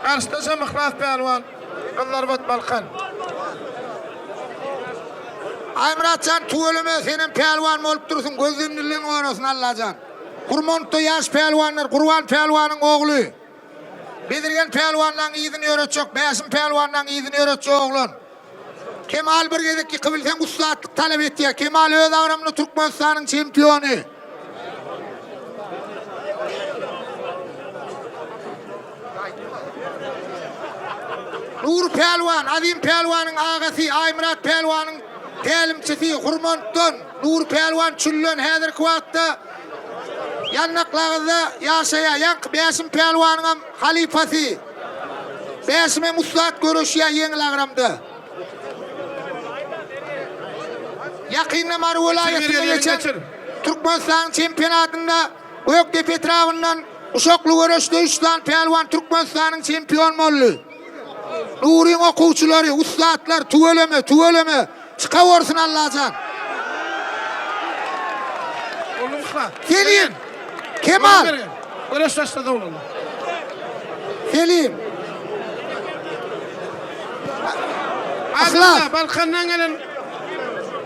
garşydaşam Yhlas pälwan. Gyzlarbat Balkan. Aýmyratjan tüweleme senem pälwan bolup dursuň gözden dilden gorasyn Allajan. Gurmantda ýaş pälwanlar Gurban pälwanyň ogly. Bezirgen pälwanlaň yzyny ýöretjek Bäşim pälwanlaň yzyny ýöretjek oglan. Kemal bir gezek ýykybilseň ussatlyk talap etýär. Kemal öz agramynda Türkmenistanyň çempiony. Nury pälwan, Azim pälwanyň agasy, Aýmyrat pälwanyň tälimçisi Hurmantdan, Nury pälwan Çülden häzirki wagtda Ýannaklagyzda ýaşaýar. Ýaňky Bäşim pälwanyňam halypasy. Bäşim hem ussat göreşýär ýeňil agramda. Ýakynda Mary welaýatynda geçen Türkmenistanyň çempionatynda Gökdepe etrabyndan uşakly göreşde üç sany pälwan Türkmenistanyň çempiony boldy. Nuryň okuwçylary, ussatlar, tüweleme, tüweleme, çykawersin Allajan. Selim, Kemal. Göreş başlady oglanlar. Selim. Yhlas. Balkandan gelen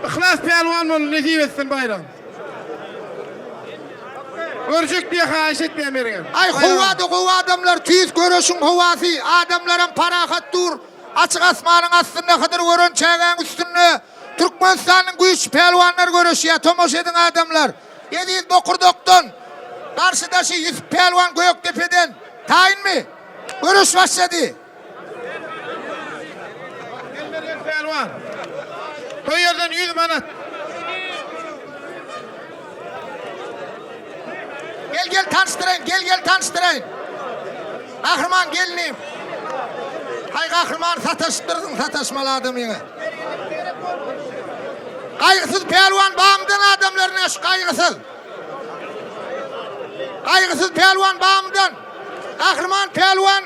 Yhlas pälwan boldy, nesip etsin baýram. Görjek diýe haýyş etmeýän Mergen. Aý howada gowy adamlar tüýs göreşiň howasy adamlaram parahat dur açyk asmanyň astynda hydyr gören çägäň üstünde Türkmenistanyň güýçli pälwanlary göreşýär tomaşa ediň adamlar Eziz bokurdakdan garşydaşy Ýusup pälwan Gökdepeden taýynmy göreş başlady. Mergen pälwan. Toý ýerden 100 manat. Gel gel tanyşdyraýyn, gel gel tanyşdyraýyn. Gahryman gelnim. Haý gahryman sataşypdyrsyň sataşmaly adamyňa. Gaýgysyz pälwan Bamydan adamlaryna şu gaýgysyz. Gaýgysyz pälwan Bamydan. Gahryman pälwan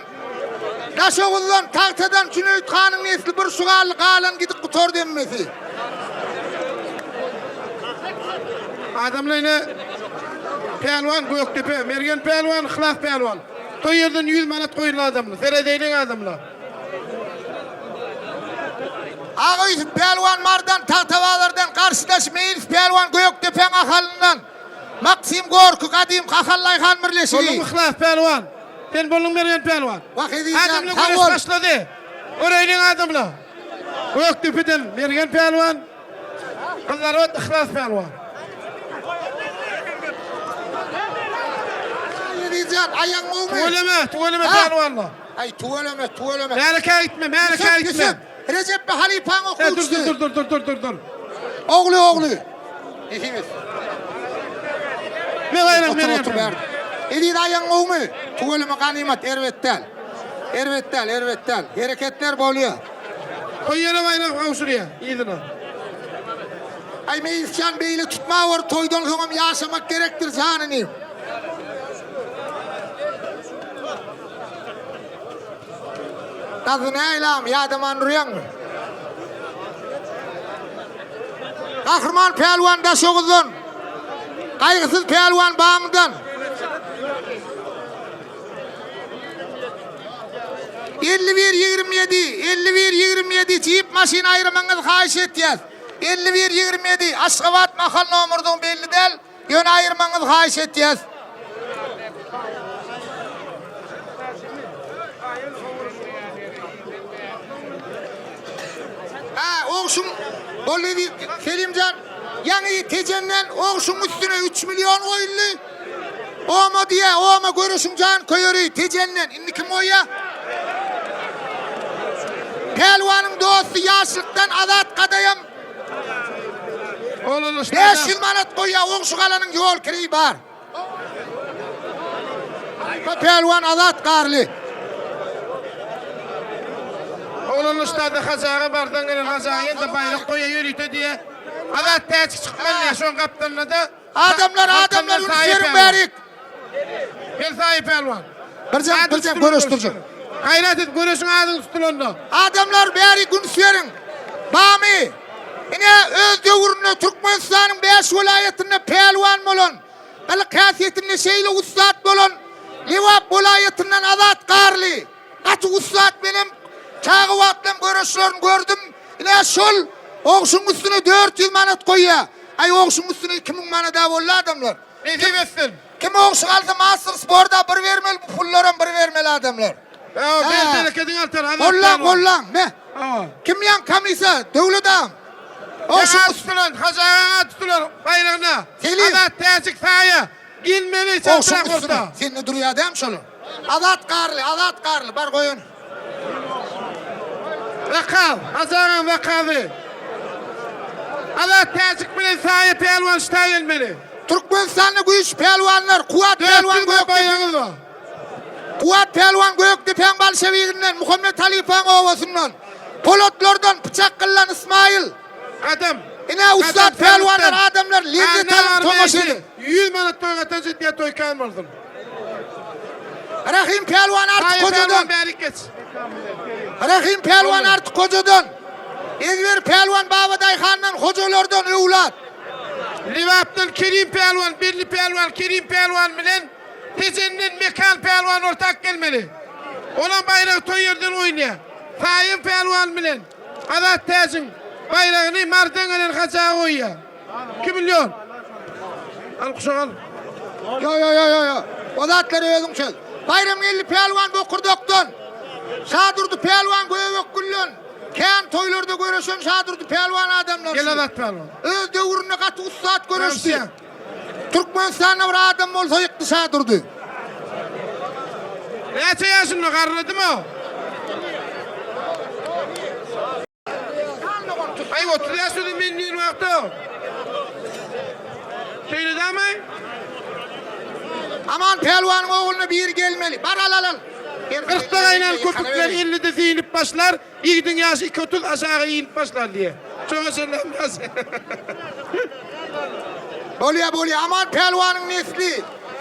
Daşoguzdan, Tagtadan Jüneýit hanyň nesli bir şu galdy, galan gidip gutardy hemmesi. Adamlar ine Pälwan Gökdepe, Mergen pälwan, Yhlas pälwan. Toý ýerden 100 manat goýuldy adamlar. Seredeýliň adamlar. Agaýusup pälwan Mardan Tagtabazardan, garşydaşy Meýlis pälwan Gökdepäň Ahalyndan. Maksim Gorky gadymky Ahal daýhan birleşigi. Bolduň Yhlas pälwan. Sen bolduň Mergen pälwan. Wah Ezizjan Adamlar sag göreş bol. başlady. Göreýliň adamlar. Gökdepeden Mergen pälwan. Gyzlarbat Yhlas pälwan. Ezizjan aýagyň gowmy? Tüweleme, tüweleme Ha? pälwanlar. Aý tüweleme, tüweleme. Märekä gitme, märekä Ýusup, gitme. Ýusup, Rejep be halypaň E, dur, okuwçysy. dur, dur, dur, dur, dur, dur. Ogly, ogly. Nesip etsin. Ne baýrak Otur, berýän otur sen? bärde. Eziz aýagyň gowmy? Tüweleme ganymat, erbet däl. Erbet däl, erbet däl. Hereketler bolýar. Toý ýene baýrak gowşurýar yzyna. Aý Meýlisjan beýle tutma bor toýdan soňam ýaşamak gerekdir jan inim. Gazy näýlam ýadaman durýaňmy? Gahryman pälwan Daşoguzdan, Gaýgysyz pälwan Bamydan. 51 27 51 27 jip maşyn aýyrmagyňyzy haýyş etýäs. 51 27 Aşgabat mahal nomerdygy belli däl. Ýöne aýyrmagyňyzy haýyş etýäs. Hä, ogşuň boldy diýip, Selimjan, ýaňy Tejenden ogşuň üstüne 3 million goýuldy. Oma diýä, oma göreşiň jan köýeri Tejenden. Indi kim goýýa? Pälwanyň dosty ýaşlykdan Azat Gadaýam 500 manat goýýa, ogşy galanyň ýol kireýi bar. Halypa pälwan Azat Garly. Oglanlar ştada Hajy aga bardan gelen Hajy aga ýene-de baýrak goýýa ýörite diýýä. Azat täjik çykmaly diýýä şoň gapdalynda-da. Adamlar adamlar üns beriň bärik. Gel Saýy pälwan. Birjem birjem göreşdirjek. Gaýrat et göreşiň adyň tutulanda. Adamlar bärik üns beriň. Bamy? Ine öz döwründe Türkmenistanyň 5 welaýatynda pälwan bolan, gylyk häsiýetinde şeýle ussat bolan Lebap welaýatyndan Azat Garly. Gaty ussat menem çaga wagtlam göreşlerini gördüm. Ine şol ogşuň üstüne 400 manat goýýa. Aý ogşuň üstüne 2000 manada boldy adamlar. Nesip etsin. Kim ogşy alsa master sporda bir bermeli bu pullaram bir bermeli adamlar. Hawa ber berekediň artar Azat Gollaň gollaň me. Hawa. Kim ýaň komisa Döwlet agam. Ogşuň tutulan Hajy agaň ady tutulan baýragyna. Selim. Azat täjik saýa. Gelmeli çatrap orta. Sende durýar dämi şolar? Azat Garly, Azat Garly, bar goý ony. Wakal, Hajy agaň wakaly. Azat täjik bilen Saýa pälwan şta gelmeli. Türkmenistanda güýç pälwanlar Kuwat pälwan Gökdepe. Kuwat pälwan Gökdepäň Bolşewiginden, Muhammet halypaň obasyndan, Polatlardan, Pyçak gyllan Ysmaýyl. Gadam. Ine ussat pälwanlar adamlar lezzet alyp tomaşa ediň. 100 manat toý gatan jetýär toý kän bolsun. Rahim pälwan Artyk hojadan. Bärik geç. Rahim pälwan Artyk hojadan. Ezber pälwan Baba Daýhandan hojalardan öwlat. Lebapdan Kerim pälwan belli pälwan Kerim pälwan bilen Tejenden Mekan pälwan ortak gelmeli. Olam baýragy toý ýerden oýnaýar. Saýyn pälwan bilen Azat Täjiň baýragyny Marydan gelen Hajy aga goýýar. 2 million. Al guşak al. Ýo ýo ýo ýo ýo. O zatlary özüň çöz. Baýramgeldi pälwan Bokurdakdan. Şadurdy pälwan Göbekgülden. Kän toýlarda göreşen Şadurdy pälwan adamlar. Gel Azat pälwan. Öz döwründe gaty ussat göreşdi. Türkmenistanda bir adam bolsa ýykdy Şadurdy. Näçe ýaşynda garradymy o? Aý 30 ýaşynda men diýen wagtda. Şeýle dämi? Aman pälwanyň ogluna biri gelmeli. Bar al al al. Kyrkda gaýnan köpükler ellide siýlip başlar. Ýigidiň ýaşy iki 30 aşagy iýilip başlar diýýär. Şoňa çenlem ýaş. Bolýa bolýa Aman pälwanyň nesli.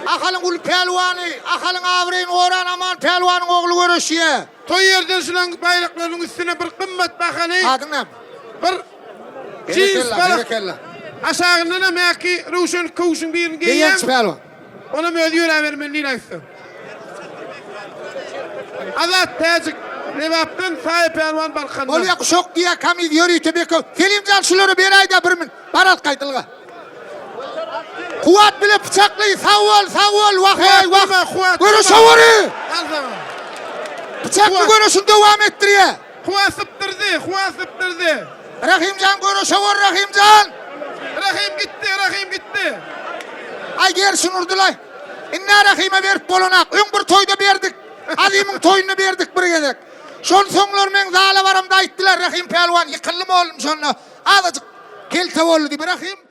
Ahalyň uly pälwany, Ahalyň abraýyny goran Aman pälwanyň ogly göreşýä. Toý ýerden şulaň baýraklarynyň üstüne bir gymmat bahaly Adyň näme? bir jins Berekella, balak. berekella. Aşagyndanam häki röwşen köwşüň birini Beýenç geýýäň. pälwan. Onam özi ýöräbermeli diýil aýtsa. Azat täjik. Lebapdan, Saýa pälwan Balkandan. Bolýa guşak diýýä kamiz ýörite beko. Selimjan şulara beräýdä bir min. Bar alyp gaýt ylga. Kuwat bile pyçakly sag bol sag bol wah eý wah. Kuwat Kuwat. Göreşe bory. Al sana. Pyçakly göreşini dowam etdirýä. Kuwat sypdyrdy, Kuwat sypdyrdy. Rahimjan göreşe bor Rahimjan. Rahim gitdi, Rahim gitdi. Aý gerşin urdylaý. Indä Rahyma berip bolanak. Öň bir toýda berdik. Azymyň toýunda berdik bir gezek. Şon soňlar meň zala baramda aýtdylar Rahym pälwan ýykyldy oglum şonda. Azajyk kelte boldy diýip Rahym.